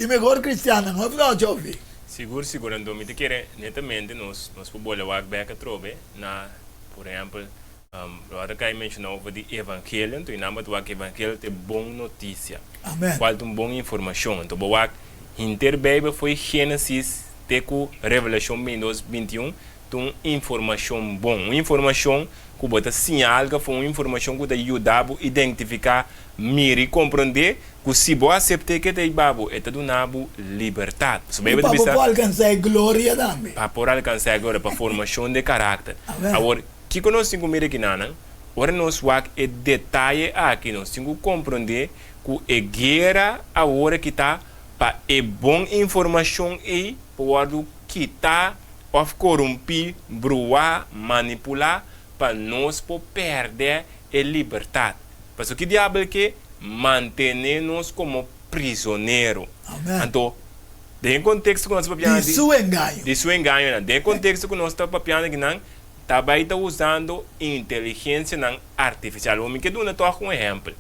i mehor kristiannan, òf no, Jofi? Sigur, sigur. Anto mi ta kere netamente nos nos por bole wak bek atrobe na, por ehempel, lo a kai menshoná over di evangelio, anto i nan bo ta wak evangelio ta e bon notisia, Amen. kual ta un bon informashon. Anto bo wak hinter Beibel fo'i Génesis te ku Revelashon bintidos bintiun, Ta un informashon bon, un informashon ku bo ta siña algu afó, un informashon ku ta yuda bo identifiká, mira i komprondé ku si bo asept'é ke ta hiba bo, e ta duna bo libertat. Pasobra I Beibel pa ta bo bisa. por alkansá e gloria tambe. Pa por alkansá e gloria, pa formashon di karakter. Amèn. Awor, kiko nos tin ku mira kinanan? Ora nos wak e detaye aki, nos tin ku komprondé ku e guera awor aki ta pa e bon informashon ei por wòrdu kitá òf korumpí, bruá, manipulá pa nos por pèrdè e libertat. Pasobra ki diabel ke mantené nos komo prizonero. Amèn. Anto, den e konteksto ku nos ta papiando Di di. su engaño. Di su engañonan. Den e konteksto ku nos ta papiando akinan, ta bai ta usando inteligensianan artifisial. Awor mi ke duna tòg un ehèmpel.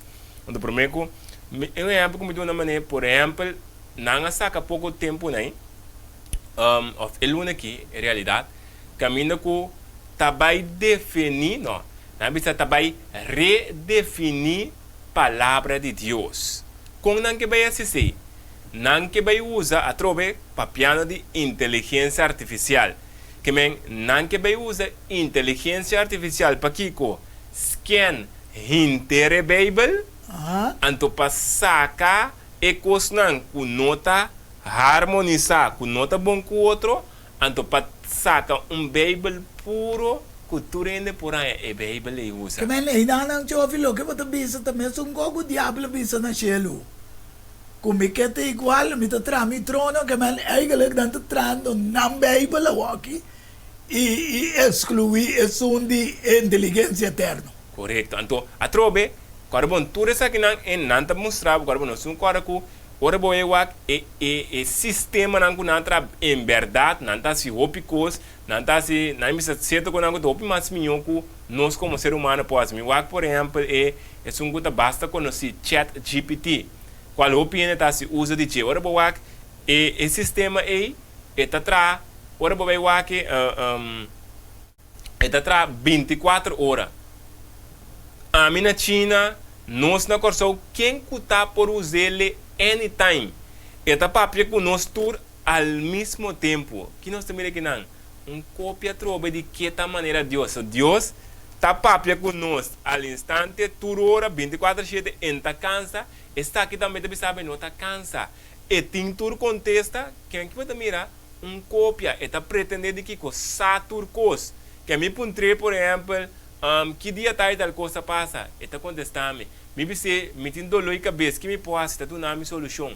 Anto promé ku mi, un ehèmpel ku mi duna manera, por ehèmpel, nan a saka poko tempu nai. of e luna aki en realidad caminda cu ta bay defini, no, nan a bisa ta bay redefini palabra di Dios. Con nan ke bay haci esey? Nan ke bay usa atrobe papiando di inteligencia artificial. Ke men nan ke bay usa inteligencia artificial pakico? Scan henter e Bijbel, anto pa saca E kosnan ku no ta harmonisá, ku no ta bon ku otro, anto pa saka un Beibel puro ku tur hende por haña e Beibel ei usa. Ke men einan chofi loke bo ta bisa ta mesun kos ku diabel a bisa na shelu, ku mi ke ta igual, mi ta traha mi trono, ke men eigenlijk nan ta trahando nan Beibel awoki i i ekskluí esun di e inteligensia eterno. Korekto. Anto atrobe, kòrda bon tur esakinan e nan ta mustra bo, kòrda bon nos un kòrda ku Ora bo e wak e e e sistemanan ku nan tra en bèrdat nan ta hasi hopi kos, nan ta hasi nan bisa sierto ku nan ku ta hopi mas mihó ku nos komo ser humano por hasi. Mi wak por ehèmpel e esun ku ta basta konosí Chat GPT kual hopi hende ta hasi uso di dje. Ora bo wak e e sistema ei e ta traha ora bo bai wak e e ta traha bintikuater ora. Ami na China, nos na Kòrsou, ken ku ta por us'é anytime. E ta papia ku nos tur al mismo tempu. Ki nos ta mira kinan? Un kopia atrobe di ke ta manera Dios. So Dios ta papia ku nos al instante, tur ora, bintikuater shete, e no ta kansa. Esaki tambe ta bisa bo e no ta kansa. E tin tur kontesta. Ken ki bo ta mira? Un kopia, e ta pretendé di kiko? Sa tur kos. Ke mi puntr'é, por ehèmpel, ki dia tal i tal kos ta pasa? E ta kontestá mi. Mi bis'é, Mi tin doló i kabes, ki mi por hasi? Ta duna mi solushon.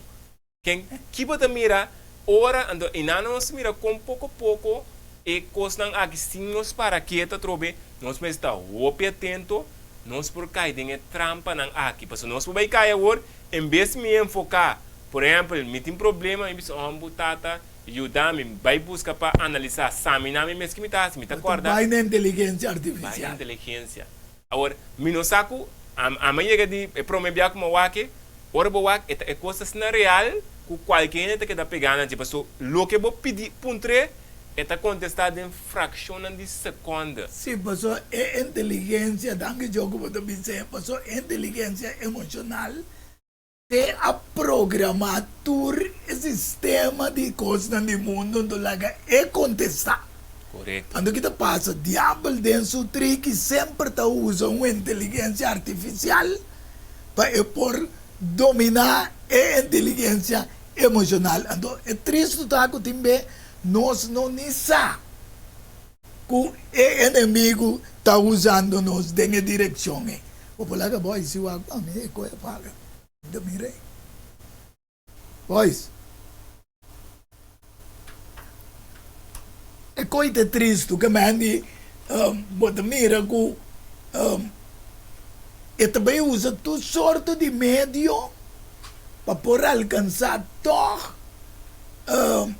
Ken ki bo ta mira ora anto i nan nos mira kon poko poko e kosnan aki sin nos para ketu atrobe, nos mester ta hopi atento, nos por kai den e trampanan aki. Pasobra nos por bai kai awor, en bes mi enfoká Por ehempel, mi tin problema, mi bisa, Oh, bo tata, yuda mi, bai buska pa analisá, saminá mi mes ki mi ta hasi, mi ta Bo ta kòrda. bai na inteligensia Bai na artifisial. inteligensia. Awor, mi no sa ku ami a yega di e promé bia ku mi a wak e, ora bo wak e ta e kos asina real ku kualke hende ta keda pegá na dje, pasobra loke bo pidi puntr'é, e ta kontestá den frakshonnan di sekònde. Sí, pasobra e inteligensia, danki Dios ku bo ta bis'é, pasobra e inteligensia emoshonal Te a programá tur e sistema di kosnan di mundu, anto laga e kontestá. Korekto. Anto ki ta pasa? Diabel den su triki semper ta usa un inteligensia artifisial pa e por dominá e inteligensia emoshonal. Anto e tristu ta ku tin be nos no ni sa ku e enemigu ta usando nos den e direkshon ei. Bo por laga boys si wak pa mi e koe a paga. Mi ta mira ei. Boys. E koe ta tristu ke men di bo ta mira ku e ta bai usa tur sorto di medio pa por alkansa tòg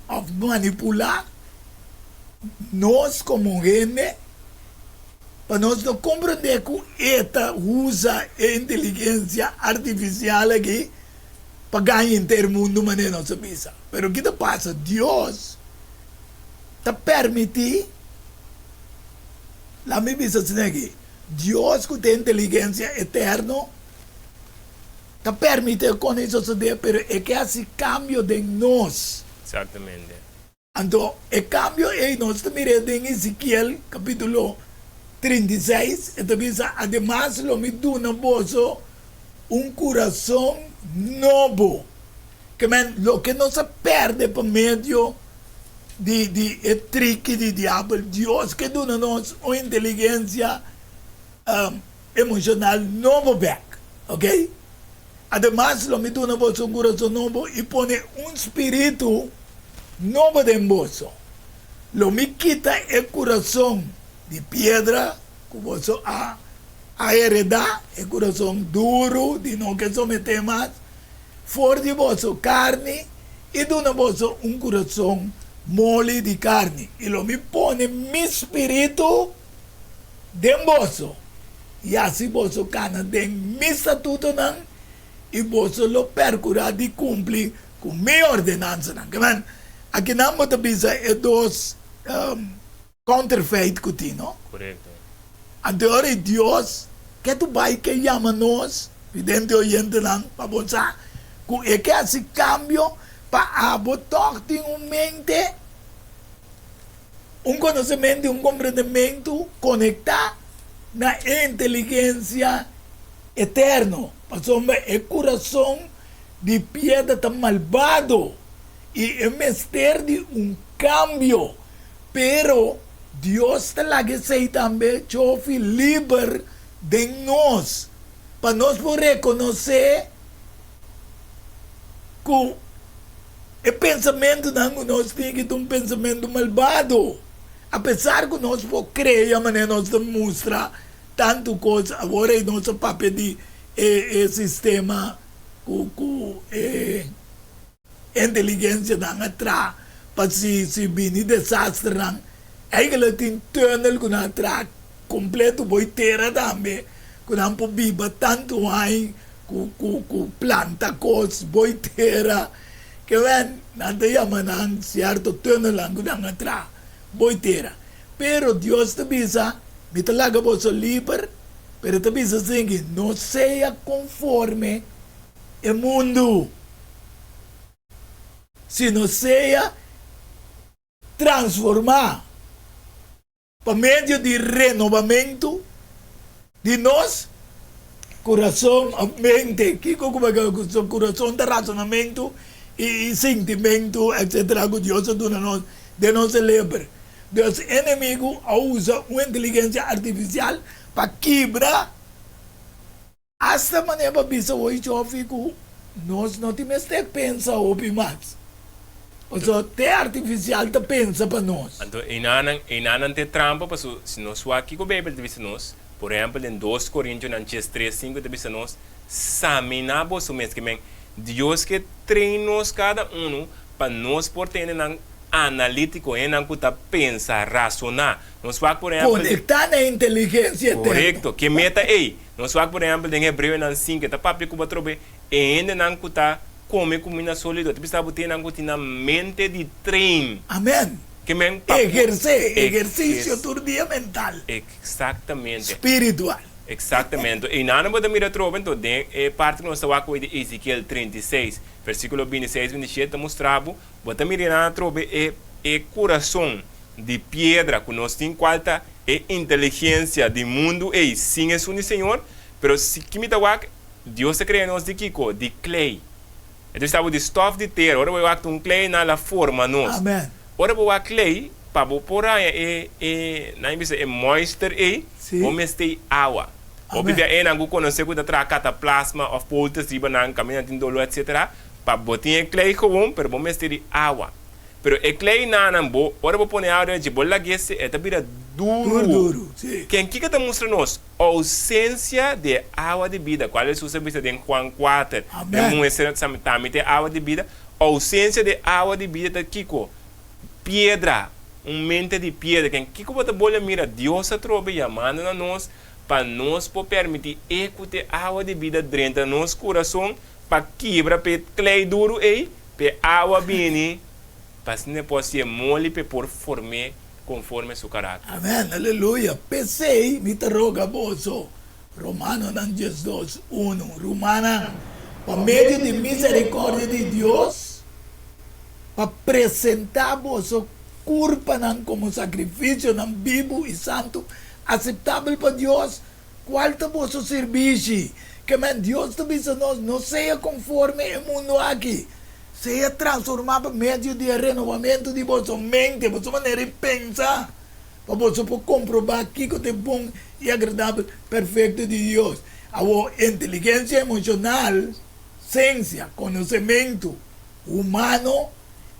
òf manipulá Nos komo hende, pa nos no komprendé ku e ta usa e inteligensia artifisial aki pa gaña henter mundu manera nos a bisa. Pero ki ta pasa? Dios ta permití, laat mi bisa asina aki, Dios ku ta inteligensia eterno ta permití kon ei sosodé, pero e ke hasi kambio den nos. Exactamente. Anto e kambio ei nos ta mir'é den Ezekiel kapítulo 36, e ta bisa, Ademas lo mi duna boso un kurason nobo. Ke men, loke nos a pèrdè pa medio di di e triki di diabel, Dios ke duna nos un inteligensia emoshonal nobo bèk. Oke? Ademas, lo mi duna boso un kurason nobo i pone un spiritu nobo den boso. Lo mi kita e kurason di piedra ku boso a a heredá, e kurason duru di no ke someté mas, for di boso karni i duna boso un kurason moli di karni. I lo mi pone mi spiritu den boso, i hasi boso kana den mi statutonan, i boso lo perkurá di kumpli ku mi ordenansanan. Ke men, akinan bo ta bisa e dos counterfeit ku tin, no? Korekto. Anto e ora ei Dios ke tu bai ke yama nos, vidente oyentenan, pa bo sa ku e ke hasi kambio pa abo tòg tin un mente. Un konosementu i un komprendementu konektá na e inteligensia eterno, pasobra e kurason di piedra ta malbado i e mester di un kambio. Pero Dios ta laga esei tambe chofi liber den nos, pa nos por rekonosé ku e pensamentunan ku nos tin ki ta un pensamentu malbado. Apesar ku nos por krea manera nos ta mustra tantu kos, awor ei nos a papia di e e sistema ku ku e Inteligensianan a traha pa si si bini desasternan. Eigenlijk tin tunnel ku nan a traha kompleto bo i tera tambe ku nan por biba tantu haña ku ku ku planta kos bo i tera. Ke wen nan ta yama nan sierto tunnelnan ku nan a traha bo i tera. Pero Dios ta bisa, Mi ta laga boso liber, pero e ta bisa asinki, no sea konforme e mundu, sino sea transformá pa medio di renobamentu di nos kurason òf mente. Kiko ku bo kurason ta rasonamentu i sintimentu etsetera ku Dios a duna nos den nos seleber. Dus enemigu a usa un inteligensia artifisial pa kibra. Asta manera pa bisa hoy Joffy cu nos no tin mester pensa hopi mas. Pasobra te artificial ta pensa pa nos. Anto einanan, einanan te trampa paso si nos wak kiko Bijbel ta bisa nos, por ehempel den dos Corintionan ches tres sinku ta bisa nos, Samina boso mes, ke men Dios ke train nos kada unu pa nos por tene nan analítiko, hendenan ku ta pensa, rasoná. Nos wak por ehempel. Konektá na inteligensia eterno. Korekto. Ke meta ei? Nos wak por ehempel den Hebreonan sinku, e ta papia ku bo atrobe e hendenan ku ta kome kuminda sólido. Ta bisa bo tin hendenan ku tin nan mente di train. Amèn. Ke men pa por. Ehersé, ehersisio tur dia mental. Eksaktamente. Spiritual. Eksaktamente. Einan bo ta mira atrobe anto den e parti ku nos ta wak hoy di Ezekiel 36, versíkulo 26, 27 ta mustra bo Bo ta mira nan atrobe e e kurason di piedra ku nos tin kual ta e inteligensia di mundu ei sin esun di Señor, pero si ki mi ta wak, Dios a krea nos di kiko? Di klei. E ta bisa bo di stof di tera, ora bo wak ta un klei nan la forma nos. Amen. Ora bo wak klei, pa bo por haña e e nan a bisa e moister ei, Si. bo mester awa. Hopi Amen. bia einan ku konosé ku ta traha kataplasma òf poulters riba nan kaminda tin doló etsetera, Pa bo tin e klei gewoon, pero bo mester di awa. Pero e klei nanan bo, ora bo pone awa den dje, bo lag'é se, e ta bira duru. Duru, duru, si. Ken kiko ta mustra nos? Ousensia di e awa di bida, kual Hesus a bisa den Juan kuater. E Amen. muhé tambe ta e awa di bida. Ousensia di e awa di bida ta kiko? Piedra, un mente di piedra. Ken kiko bo ta bole mira? Dios a trobe yamando na nos pa nos por permití e ku ta e awa di bida drenta nos kurason Pa kibra p'e klei duru ei, p'e awa bini, pa asina e por hasié moli p'e por form'é konforme su karakter. Amèn, aleluya! P'esei mi ta roga boso, Romanonan 12, unu, Rumannan, pa medio di miserikòrdia di Dios, pa presentá boso kurpanan komo sakrifisionan bibu i santu, aseptabel pa Dios, Cual ta boso sirbishi? Ke men Dios ta bisa nos, no sea conforme e mundo aki. Sea transforma pa medio di e renovamento di boso mente, boso manera di pensa, pa boso por comproba kico ta e bon y agradabel perfecto di Dios. Awor, inteligencia emocional, ciencia, conocemento humano,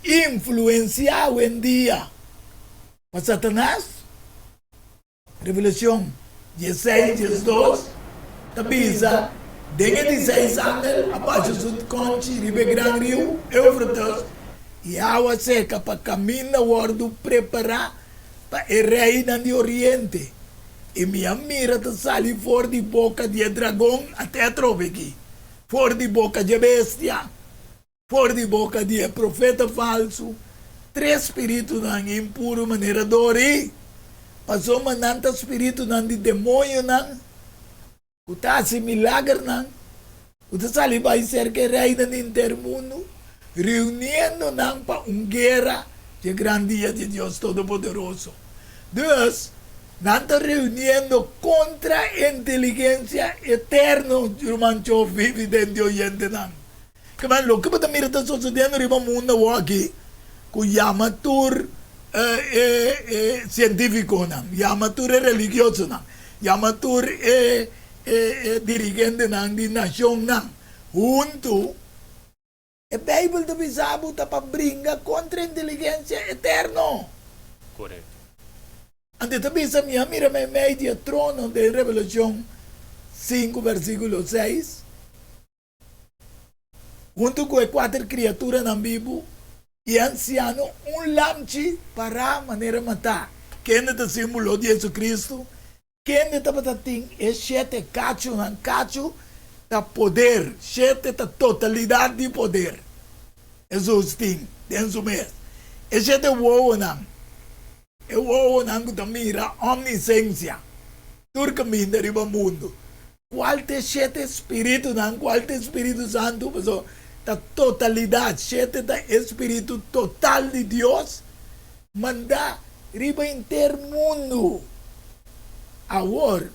influencia awendia pa Satanas. Revelashon dieseis 12 ta bisa, Den e dieseis angel a basha su konchi riba e gran riu Eufrates, i awa seka pa kaminda wòrdu prepará pa e reinan di oriente. I mi a mira ta sali for di boka di e dragon, ate atrobe aki, for di boka dje bestia. For di boka di e profeta falsu, tres spiritunan impuru manera dori, pasobra nan ta spiritunan di demoñonan ku ta hasi milagernan, ku ta sali bai serka e reinan di henter mundu, reuniendo nan pa un guera dje gran dia di Dios Todopoderoso. Dus, nan ta reuniendo kontra inteligensia eterno, ruman Chofi, vidente oyentenan. Kaba loke bo ta mira ta sosodiendo riba mundo awoki ku yama tur e e sientífikonan, yama tur e religiosonan, yama tur e e e dirigentenan di nashonnan huntu. E Beibel ta bisa bo ta pa bringa kontra inteligensia eterno. Korekto. Anto e ta bisa, Mi a mira meimei di e trono den Revelashon sinku versíkulo seis, huntu ku e kuater kriaturanan bibu i e ansiano, un lamchi pará manera matá. Kende ta símbolo di Jesucristo? Kende tabata tin e shete kachunan? Kachu ta poder, shete ta totalidat di poder. Hesus tin den su mes e shete wowonan, e wowonan ku ta mira omnisensia, tur kaminda riba mundu. Kual ta e shete spiritunan? Kual ta e Spiritu Santu? Pasobra ta totalidat, shete ta e spiritu total di Dios mandá riba henter mundu. Awor,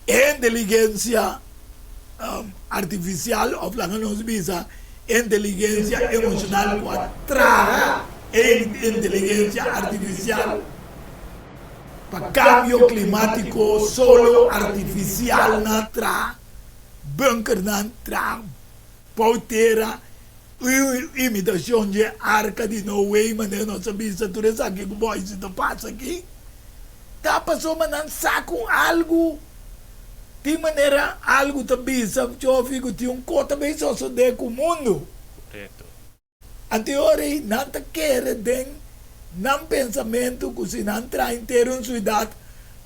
e inteligensia artifisial òf laga nos bisa inteligensia emoshonal ku a traha e inteligensia artifisial pa kambio klimátiko solo artifisial nan traha, bunkernan traha bou tera. Imitashon dje Arka di Noe, manera nos a bisa tur esaki ku boisi ta pasa aki, ta pasobra nan sa ku algu tin manera algu ta bisa Jofi ku tin un kos ta bay sosode ku mundu. Korekto. Anto e ora ei nan ta kere den nan pensamentu ku si nan traha henter un suidat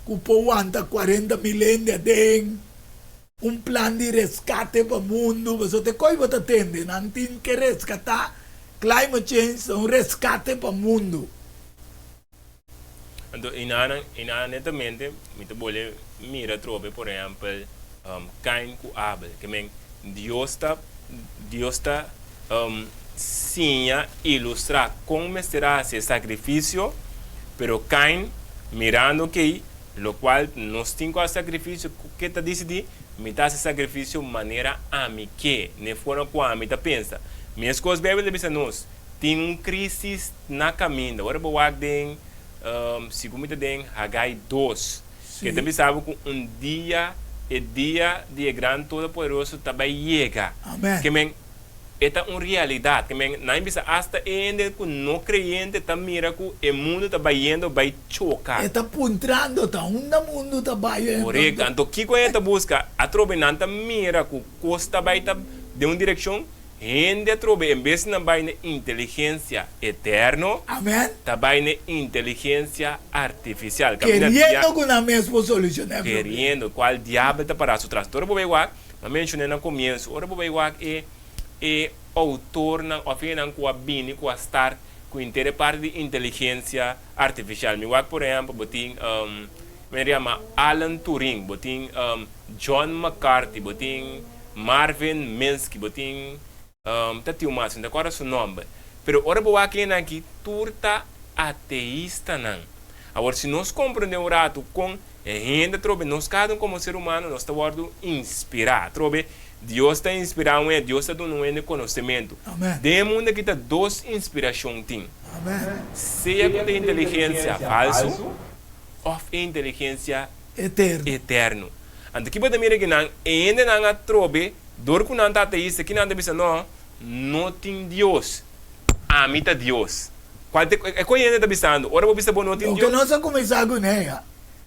ku por wanta 40,000 hende aden, Un plan di reskate pa mundu, pasobra te koi bo ta tende, nan tin ke reskatá, climate change ta un reskate pa mundu. Anto enanan, enanan netamente mi ta bole mira atrobe por ehempel Kain ku Abel, ke men Dios ta Dios ta siña ilustrá kon mester a hasi e sakrifisio, pero Kain mirando kei Lokual nos tin ku hasi sakrifisio, ku ke ta disidí, Mi ta hasi sakrifisio manera ami ke, n'e forma ku ami ta pensa. Meskos Beibel ta bisa nos, tin un krísis na kaminda. Ora bo wak den, sigun mi ta den Hagai dos, ke ta bisa bo ku un dia, e dia di e Gran Todopoderoso ta bai yega. Amen. Ke men, E ta un realidat. Ke men, nan bisa asta e hende ku no kreyente ta mira ku e mundu ta bayendo bai choka. E ta puntrando ta unda mundu ta bayendo. Korekto. Anto kiko hende ta buska? Atrobe nan ta mira ku kos ta bai ta den un direkshon, hende atrobe en bes di nan bai na inteligensia eterno, Amen. ta bai na inteligensia artifisial. Kaminda Keriendo ku nan mes por solushoná e problema. Keriendo, kual diabel ta pará su tras. Ora bo bai wak. M'a menshoné na komienso, ora bo bai wak e e outornan òf hendenan ku a bini ku a start ku henter e parti di inteligensia artifisial. Mi wak por ehèmpel bo tin men yama Alan Turing, bo tin John McCarthy, bo tin Marvin Minsky, bo tin ta tin un mas, mi no ta kòrda su nòmber. Pero ora bo wak hendenan aki tur ta ateistanan. Awor si nos komprondé un ratu kon E hende atrobe, nos kada un komo ser humano, nos ta wòrdu inspirá. Atrobe, Dios ta inspirá un hende, Dios ta duna un hende konosementu. Amen. Den e mundu aki ta dos inspirashon tin. Amen. Sea ku ta inteligensia falsu òf e inteligensia Eterno. eterno. Anto ki bo ta mira kinan? E hendenan atrobe, dor ku nan ta ateista, kinan ta bisa, No, no tin Dios. Ami ta Dios. Kual ta e ku e hende ta bisando? Ora bo bisa bo no tin Loke Dios? nos a kuminsá kuné ya.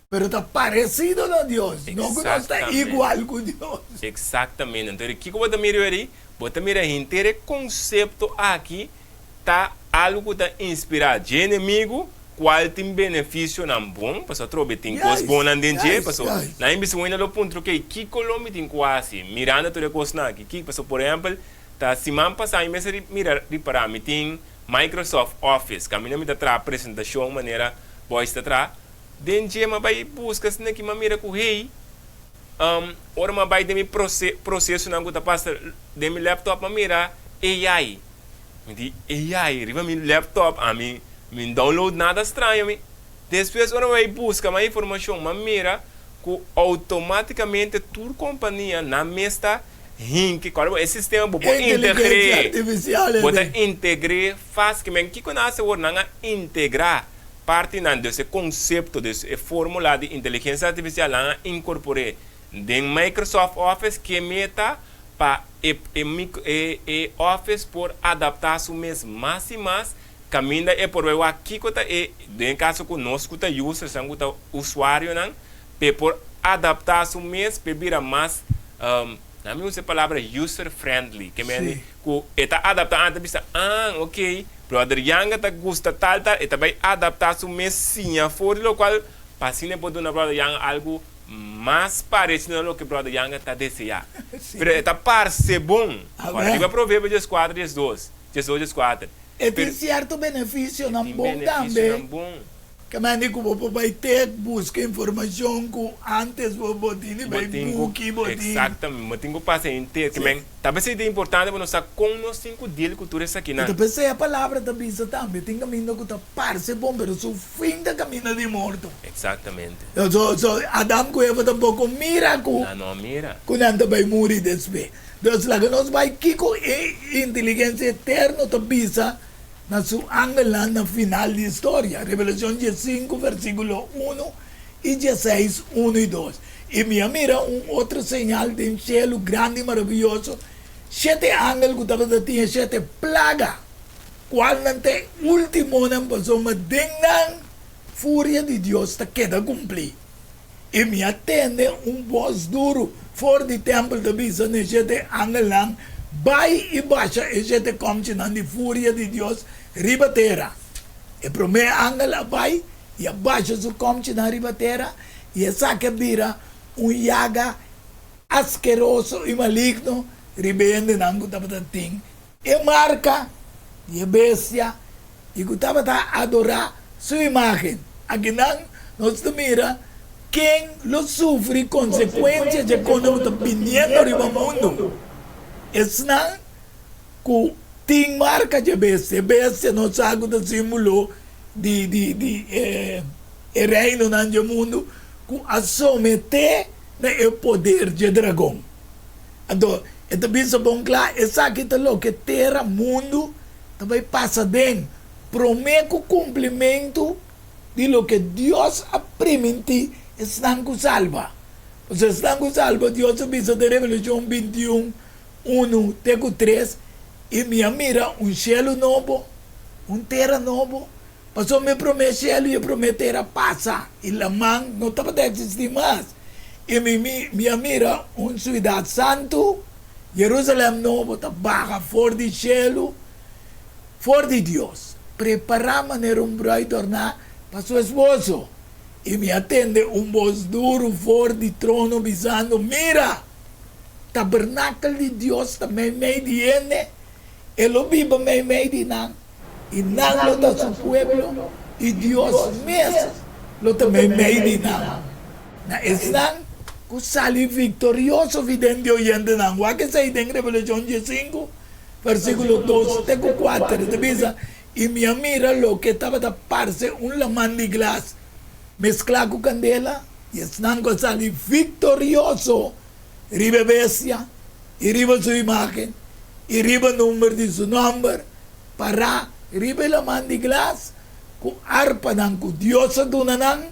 Pero ta parecido na Dios, no cu nos ta igual cu Dios. Exactamente. Anto kico bo ta mira weri? Bo ta mira henter e concepto aki ta algo cu ta inspira dje enemigo cual tin beneficionan bon, pasobra atrobe tin cos bonnan den dje, pasobra nan a bisa un hende lo puntra, ok, kico lo mi tin cu haci mirando tur e cosnan aki? Kico? Pasobra por ehempel, ta siman pasa mi mester mira ripara mi tin Microsoft Office, caminda mi ta traha presentacion manera boys ta traha, Den dje m'a bai buska asina ki m'a mira ku hey, ora m'a bai den mi prosesonan ku ta pasa den mi laptop m'a mira AI. Mi di AI riba mi laptop ami mi no download nada straño mi. Despues ora m'a bai buska mas informashon m'a mira ku outomatikamente tur kompania nan mes ta. hinki kòrda bo e sistema bo por Inteligencia integr'é artificial bo ta ete. integr'é fas ke men kiko nan hasi awor nan a integrá partinan dus e konsepto dus e formula di inteligencia artificial nan a inkorpor'é den Microsoft Office ke meta pa e e e e Office por adaptá su mes mas i mas kaminda e por bai wak kiko ta e den kaso ku nos ku ta usersnan ku ta usuarionan p'e por adaptá su mes p'e bira mas nan mi usa e palabra user friendly ke mende ku e ta adaptá antes bisa ah ok brother Yanga ta gusta tal tal e ta bai adaptá su mes siña for di lokual pa asina e por duna brother Yanga algu mas parecido na loke brother Yanga ta deseá pero e ta parse bon ora riba Proverbio dieskuater diesdos diesdos dieskuater E tin sierto benefisionan bon tambe. Ke mende ku bo por bai te buska informashon ku ántes bo bo tin di bai buki, bo tin. Eksaktamente, bo tin ku pasa henter. Ke men ta p'esei ta importante pa nos sa kon nos tin ku deal ku tur esakinan. I ta p'esei e palabra ta bisa tambe, tin kaminda ku ta parse bon, pero su fin ta kaminda di morto. Eksaktamente. So, so Adam ku Eva tampoko mira ku. Nan no a mira. Ku nan ta bai muri despues. Dus laga nos bai kiko e inteligensia eterno ta bisa na su angelnan na final di historia, Revelashon diesinku versíkulo unu i dieseis unu i dos. I mi a mira un otro señal den shelu grandi i maravioso, shete angel ku tabata tin e shete plaga, kualnan ta e últimonan, pasobra den nan furia di Dios ta keda kumplí. I mi a tende un bos duru for di tèmpel ta bisa na e shete angelnan, Bai i basha e shete kòmchinan di furia di Dios riba tera. E promé angel a bai i a basha su kòmchinan riba tera, i esaki a bira un yaga askeroso i maligno riba e hendenan ku tabata tin e marka di e bestia i ku tabata adorá su imágen. Akinan nos ta mira ken lo sufri konsekuensia dje kona ku ta biniendo riba mundu, esnan ku tin marka dje bestia. E bestia nos sa ku ta símbolo di di di e e reinonan dje mundu ku a someté na e poder dje dragon. Anto e ta bisa bon kla, esaki ta loke tera, mundu, ta bai pasa den promé ku kumplimentu di loke Dios a primintí esnan ku salba. Pasobra esnan ku salba, Dios a bisa den Revelashon bintiun, unu te ku tres, I mi a mira un shelu nobo, un tera nobo, pasobra e promé shelu i e promé tera pasa, i laman no tabata eksistí mas. I mi mi a mira un siudat santu, Jerusalèm nobo, ta baha for di shelu, for di Dios, prepará manera un brùid dòrná pa su esposo. I mi a tende un bos duru for di trono bisando, Mira! Tabernakel di Dios ta meimei di hende, e lo biba meimei di nan, i nan lo ta su pueblo, i Dios mes lo ta meimei di nan. Na esnan ku sali viktorioso vidente di oyentenan, wak esei den Revelashon diesinku, versíkulo dos te ku kuater, e ta bisa, I mi a mira loke tabata parse un laman di glas mesklá ku kandela, i esnan ku a sali viktorioso riba e bestia, i riba su imágen, i riba number di su nòmber, pará riba e laman di glas ku arpanan ku Dios a duna nan,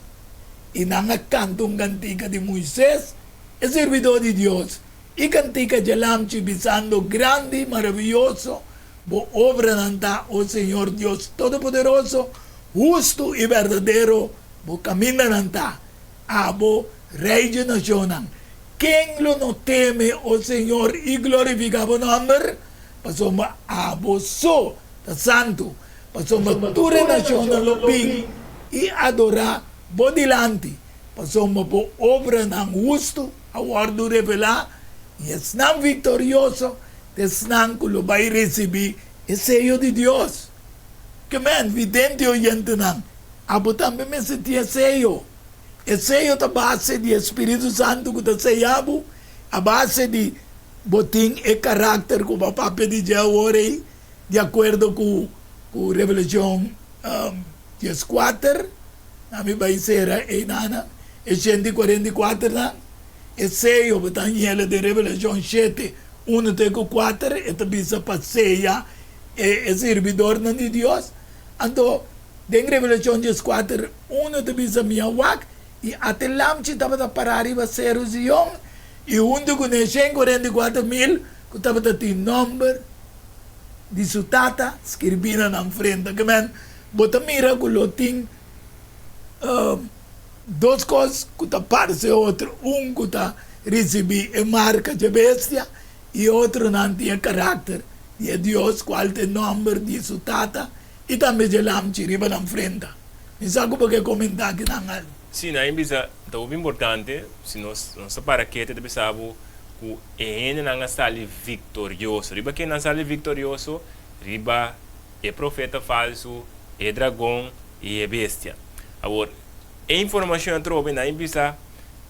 i nan a kanta un kantika di Moises, e sirbidó di Dios, i kantika dje Lamchi, bisando, Grandi i maravioso bo obranan ta, o Señor Dios Todopoderoso, hustu i berdadero bo kamindanan ta, abo, Rei dje nashonnan. Ken lo no teme, o Señor, i glorifiká bo nòmber? Pasobra abo so ta santu. Pasobra tur e nashonnan lo bin i adorá bo dilanti, pasobra bo obranan hustu a wòrdu revelá, i esnan viktorioso ta esnan ku lo bai risibí e seyo di Dios. Ke men, vidente oyentenan, abo tambe mester tin e seyo. E seyo ta base di e Spiritu Santu ku ta seya bo, a base di bo tin e karakter ku bo a papia di dje awor ei, di akuerdo ku ku Revelashon dieskuater, na mi bai sera einana, e shenti kuarenta i kuaternan, e seyo bo ta hañ'el den Revelashon shete. Unu te ku kuater e ta bisa pa seya e e sirbidornan di Dios. Anto den Revelashon dieskuater unu ta bisa mi a wak i ate lamchi tabata pará riba Seru Zion i huntu kuné 144,000 ku tabata tin nòmber di su tata skirbí na nan frente. Ke men bo ta mira ku lo tin dos kos ku ta parse otro, un ku ta risibí e marka dje bestia i otronan tin e karakter di e Dios kual ta e nòmber di su tata i tambe dje lamchi riba nan frenta. Mi sa ku bo ke komentá kinan algu. Sí, nan bisa ta hopi importante si nos nos ta para kete ta bisa bo ku e hendenan a sali viktorioso. Riba ken nan sali viktorioso? Riba e profeta falsu, e dragon i e bestia. Awor, e informashon atrobe nan bisa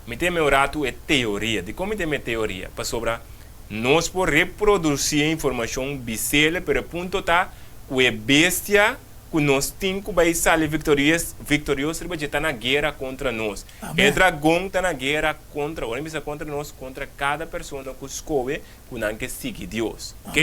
mi ta mehorá tu e teoria. Dikon mi ta e teoria? Pasobra nos por reprodusí e informashon bisele, pero e punto ta ku e bestia ku nos tin ku bai sali viktorioso riba dje ta na guera kontra nos. E dragon ta na guera kontra, ora mi bisa kontra nos, kontra kada persona ku skohe ku nan ke sigui Dios. Ok?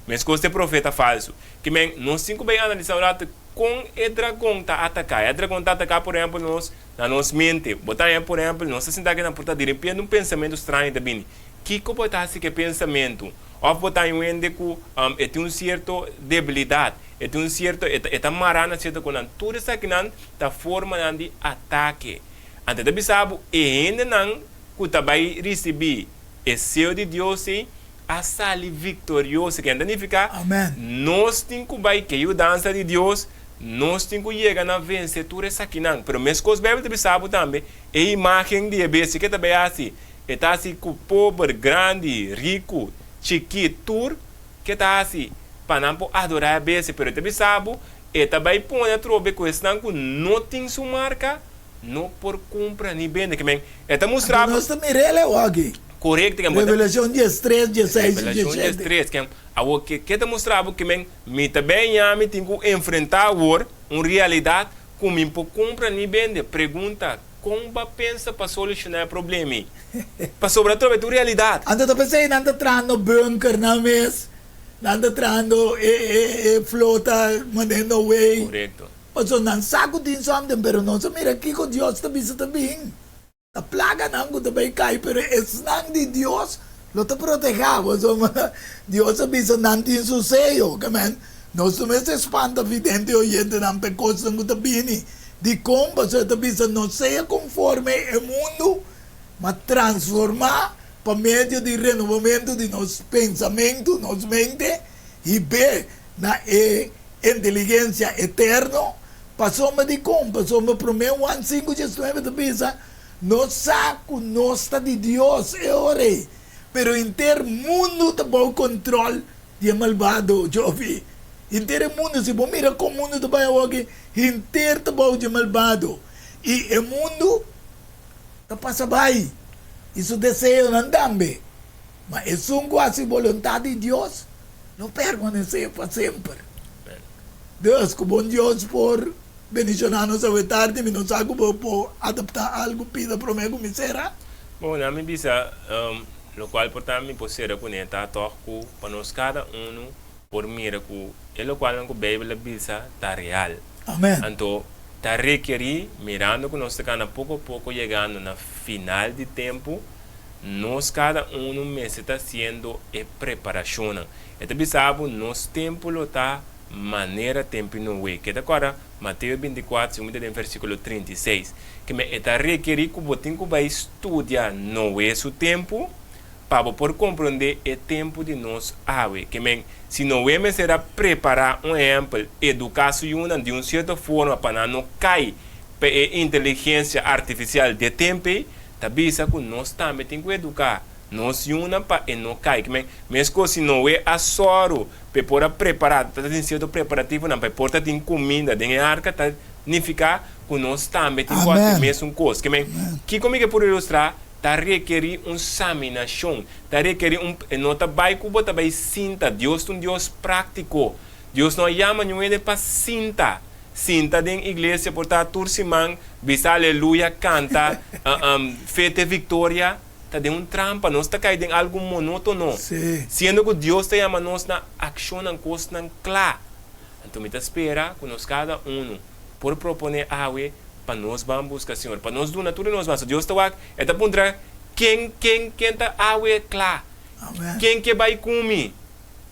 Meskos ta e profeta falsu. Ke men, nos tin ku bai analisá un ratu kon e dragon ta ataká. E dragon ta ataká, por ehèmpel, nos na nos mente. Bo ta haña, por ehèmpel, nos ta sinta aki na porta, direpente un pensamentu straño ta bini. Kiko bo ta hasi ku e pensamentu? Òf bo ta haña un hende ku e tin un sierto debilidat, e tin un sierto, e ta e ta mará na sierto kosnan. Tur esakinan ta formanan di atake. Anto e ta bisa bo, e hendenan ku ta bai risibí E seo di Dios ei a sali viktorioso. Ken ta nifiká? Nos tin ku bai ke yudansa di Dios, nos tin ku yega na vense tur esakinan. Pero meskos Beibel ta bisa bo tambe, e imágen di e bestia ke ta bai hasi, e ta hasi ku pober, grandi, riku, chikí, tur ke ta hasi pa nan por adorá e bestia. Pero e ta bisa bo, e ta bai pone atrobe ku esnan ku no tin su marka, No por cumpra ni bende. Ke men e ta mustra Anto nos ta mira el awo aki. Correcto ke Revelacion diestres, dieseis i Revelacion diesshete. diestres ke awo ke ke ta mustra bo ke men mi ta ben ya mi tin ku enfrenta awor un realidad ku mi por cumpra ni bende. Pregunta con bo a pensa pa soluciona e problema ei? Pasobra atrobe ta un realidad. Anto ta pesey nan ta trahando bunker nan mes, nan ta trahando e e e flota manera Noé. Correcto. Pasobra nan sa ku tin something, pero nos a mira kiko Dios ta bisa ta bin. Ta plaganan ku ta bai kai, pero esnan di Dios lo ta protehá. Pasobra Dios a bisa nan tin su seyo. Amen. Nos no mester spanta vidente i oyentenan pa e kosnan ku ta bini. Dikon? Pasobra e ta bisa no sea konforme e mundu, ma transformá pa medio di renovamentu di nos pensamentu, nos mente, hib'é na e Inteligensia eterno, pasobra dikon? Pasobra Promé Juan sinku diesnuebe ta bisa, Nos sa ku nos ta di Dios e ora ei, pero henter mundu ta bou kontrol di e malbado. Jovi, henter e mundu, si bo mira kon mundu ta bai awoki, henter ta bou di e malbado, i e mundu ta pasa bai, i su deseonan tambe, ma esun ku hasi boluntat di Dios, Lo permanesé pa semper. Dus, ku bon Dios por bendishoná nos awe tardi, mi no sa ku bo por adaptá algu pida promé ku mi sera. Bon, na mi bisa, lokual por ta mi por sera kuné ta tòg ku pa nos kada unu por mira ku e lokualnan ku Beibel a bisa ta real. Amèn. Anto, ta rekerí, mirando ku nos ta kana poko poko yegando na final di tempu, Nos kada unu mester ta hasiendo e preparashonnan. E ta bisa bo nos tempu lo ta manera tempu Noe. Ke ta kòrda Mateo bintikuater segun mi ta den versíkulo 36. Ke men e ta rekerí ku bo tin ku bai studia Noe su tempu pa bo por komprondé e tempu di nos awe. Ke men si Noe mester a prepará un ehèmpel, eduká su yunan di un sierto forma pa nan no kai pa e inteligensia artifisial di e tempu ei, Ta bisa ku nos tambe tin ku eduká nos yunan pa e no kai. Kimen, meskos si Noe a sòru pa e por a prepará, ta tin sierto preparativonan pa e por ta tin kuminda den e arka, ta nifiká ku nos tambe tin ku hasi mesun kos. Kimen, kiko mi ke por ilustrá? Ta rekerí un saminashon, ta rekerí un, e no ta bai ku bo ta bai sinta. Dios ta un Dios práktiko. Dios no a yama niun hende pa sinta. Sinta den iglesia por ta tur siman bisa aleluya canta fe te victoria. ta den un trampa, nos ta kai den algu monótono. Siendo ku Dios ta yama nos na akshonnan, kosnan kla. Anto mi ta spera ku nos kada unu por proponé awe pa nos ban buska Señor, pa nos duna tur di nos mas. Dios ta wak, E ta puntra, Ken, ken, ken ta awe kla? Ken ke bai ku mi?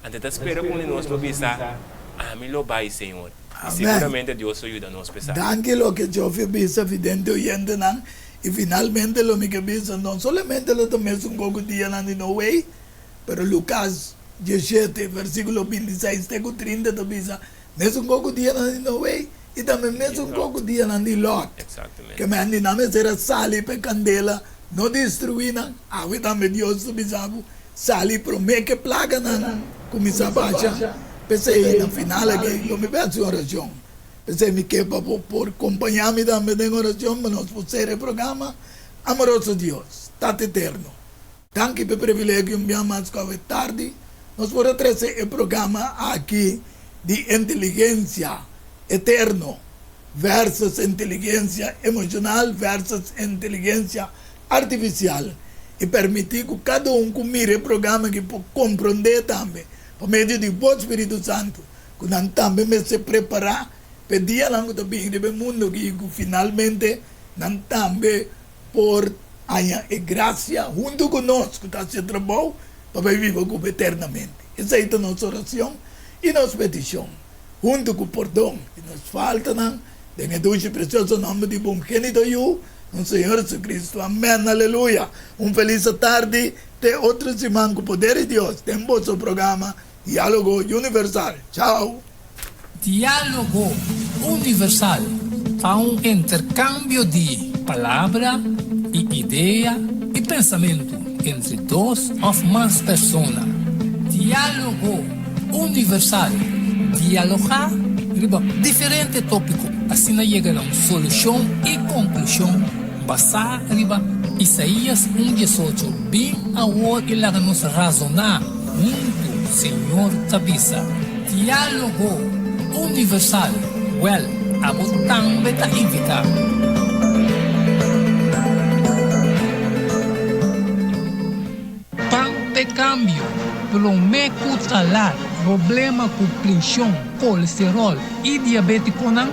Anto e ta spera ku un di nos lo bisa, Ami lo bai, Señor. I siguramente Dios lo yuda nos p'esaki. Danki loke Joffy a bisa vidente oyentenan. I finalmente lo mi ke bisa, no solamente lo ta mesun kos ku dianan di Noe, pero Lukas diesshete, versíkulo bintiseis te ku trinta ta bisa, mesun kos ku dianan di Noe i tambe mesun kos ku dianan di Lòt. Ke men di nan mester a sali pa e kandela no destruí nan. Awe tambe Dios ta bisa bo, Sali promé ku e plaganan kuminsá basha. P'esei, na final aki, lo mi bai hasi un orashon. P'esei mi ke pa bo por kompañá mi tambe den orashon pa nos por sera e programa. Amoroso Dios, Tata Eterno, danki pa e privilegio un bia mas ku awe tardi nos por a trese e programa aki di Inteligensia Eterno versus Inteligensia Emoshonal versus Inteligensia Artifisial i permití ku kada un ku mira e programa aki por komprondé tambe pa medio di bo Spiritu Santu ku nan tambe mester prepará pa e dianan ku ta bini riba e mundu aki i ku finalmente nan tambe por haña e grasia huntu ku nos ku ta hasi e trabou pa bai biba ku bo eternamente. Esei ta nos orashon i nos petishon huntu ku pordon di nos faltanan den e dushi i presioso nòmber di bo ungenito Yu, Nos Señor Jesucristo. Amén. Aleluya. Un feliz atardi. Te otro siman cu poder di Dios den boso programa Dialogo Universal. Chao. Dialogo Universal ta un intercambio di palabra y idea y pensamento entre dos of mas persona. Dialogo Universal, dialoga riba diferente topico asina yega na un solucion y conclusion basá riba Isaías un diesocho, Bin awor i laga nos razoná huntu, Señor ta bisa. Diálogo Universal, Wèl, abo tambe ta invitá. Pan p'e kambio, promé ku talar problema ku prenshon, kolesteròl i diabétikonan,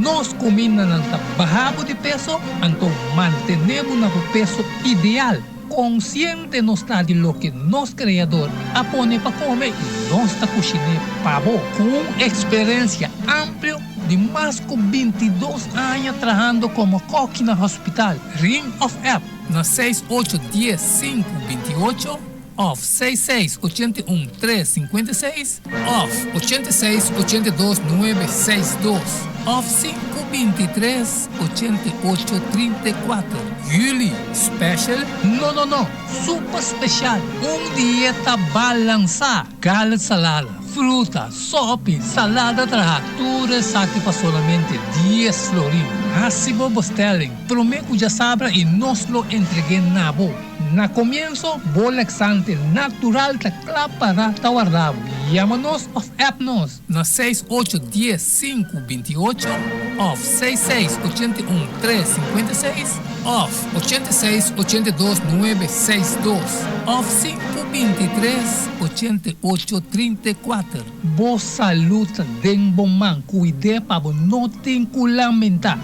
nos kumindanan ta baha bo di peso, anto mantené bo na bo peso ideal. Konsiente nos ta di loke nos Kreador a pone pa kome i nos ta kushiné pa bo. Ku un eksperensia amplio di mas ku bintidos aña trahando komo kòki na hospital, ring òf app na seis ocho dies sinku binti ocho òf seis seis ochenta i un tres sinkuenta i seis òf ochenta i seis ochenta i dos nuebe seis dos òf sinku binti tres 88 34. Juli, special? No, no, no! Super special! Un dieta balansá! Galet salada, fruta, sopi, salada traha, tur esaki pa solamente dies florin. Hasi bo bestelling promé ku djasabra i nos lo entreg'é na bo. Na komienso, bo laxante natural ta kla pará ta warda bo. Yama nos òf app nos. Na seis ocho dies sinku binti ocho òf seis seis ochenta i un tres sinkuenta i seis òf ochenta i seis ochenta i dos nuebe seis dos òf sinku binti tres ochenta i ocho trinta i kuater. Bo salud ta den bo man, kuid'é pa bo no tin ku lamentá.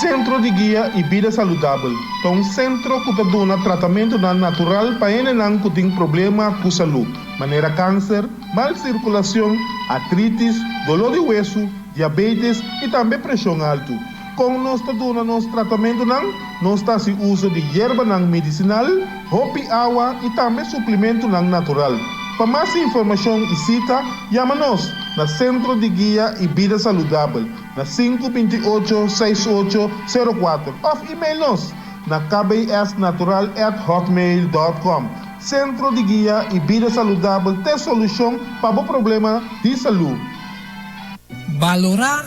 Sentro di Guia i Bida Saludabel ta un sentro ku ta duna tratamentunan natural pa hendenan ku tin problema ku salud. Manera kanser, mal sirkulashon, artritis, doló di wesu, diabetes i tambe preshon altu. Kon nos ta duna nos tratamentunan? Nos ta hasi uso di yerbanan medisinal, hopi awa i tambe suplimentunan natural. Pa mas informashon i sita, yama nos na Sentro di Guia i Bida Saludabel na sinku binti ocho seis ocho sero kuater òf email nos na kbsnatural at hotmail dòt kòm. Sentro di Guia i Bida Saludabel t'e solushon pa bo problema di salú. Balorá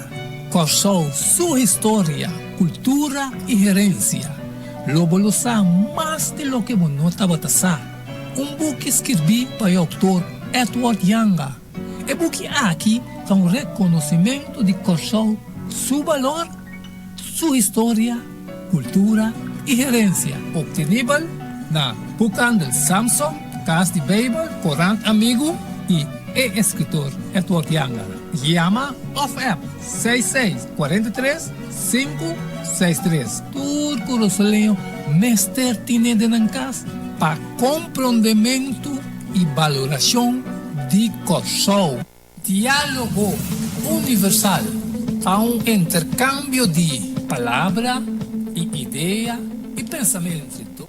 Kòrsou su historia, kultura i herensia. Lo bo lo sa mas di loke bo no tabata sa. Un buki skirbí pa e outor Edward Janga. E buki aki ta un rekonosimentu di Kòrsou su balor, su historia, kultura. i Herensia, obtenibel na Boekhandel Samson, Kas di Beibel, Korant Amigu i e eskritor Edward Janga. Yama òf app 66 43 563. Tur kurasoleño mester tine den nan kas pa komprondementu i balorashon di Kòrsou. Diálogo Universal ta un interkambio di palabra i idea i pensamentu.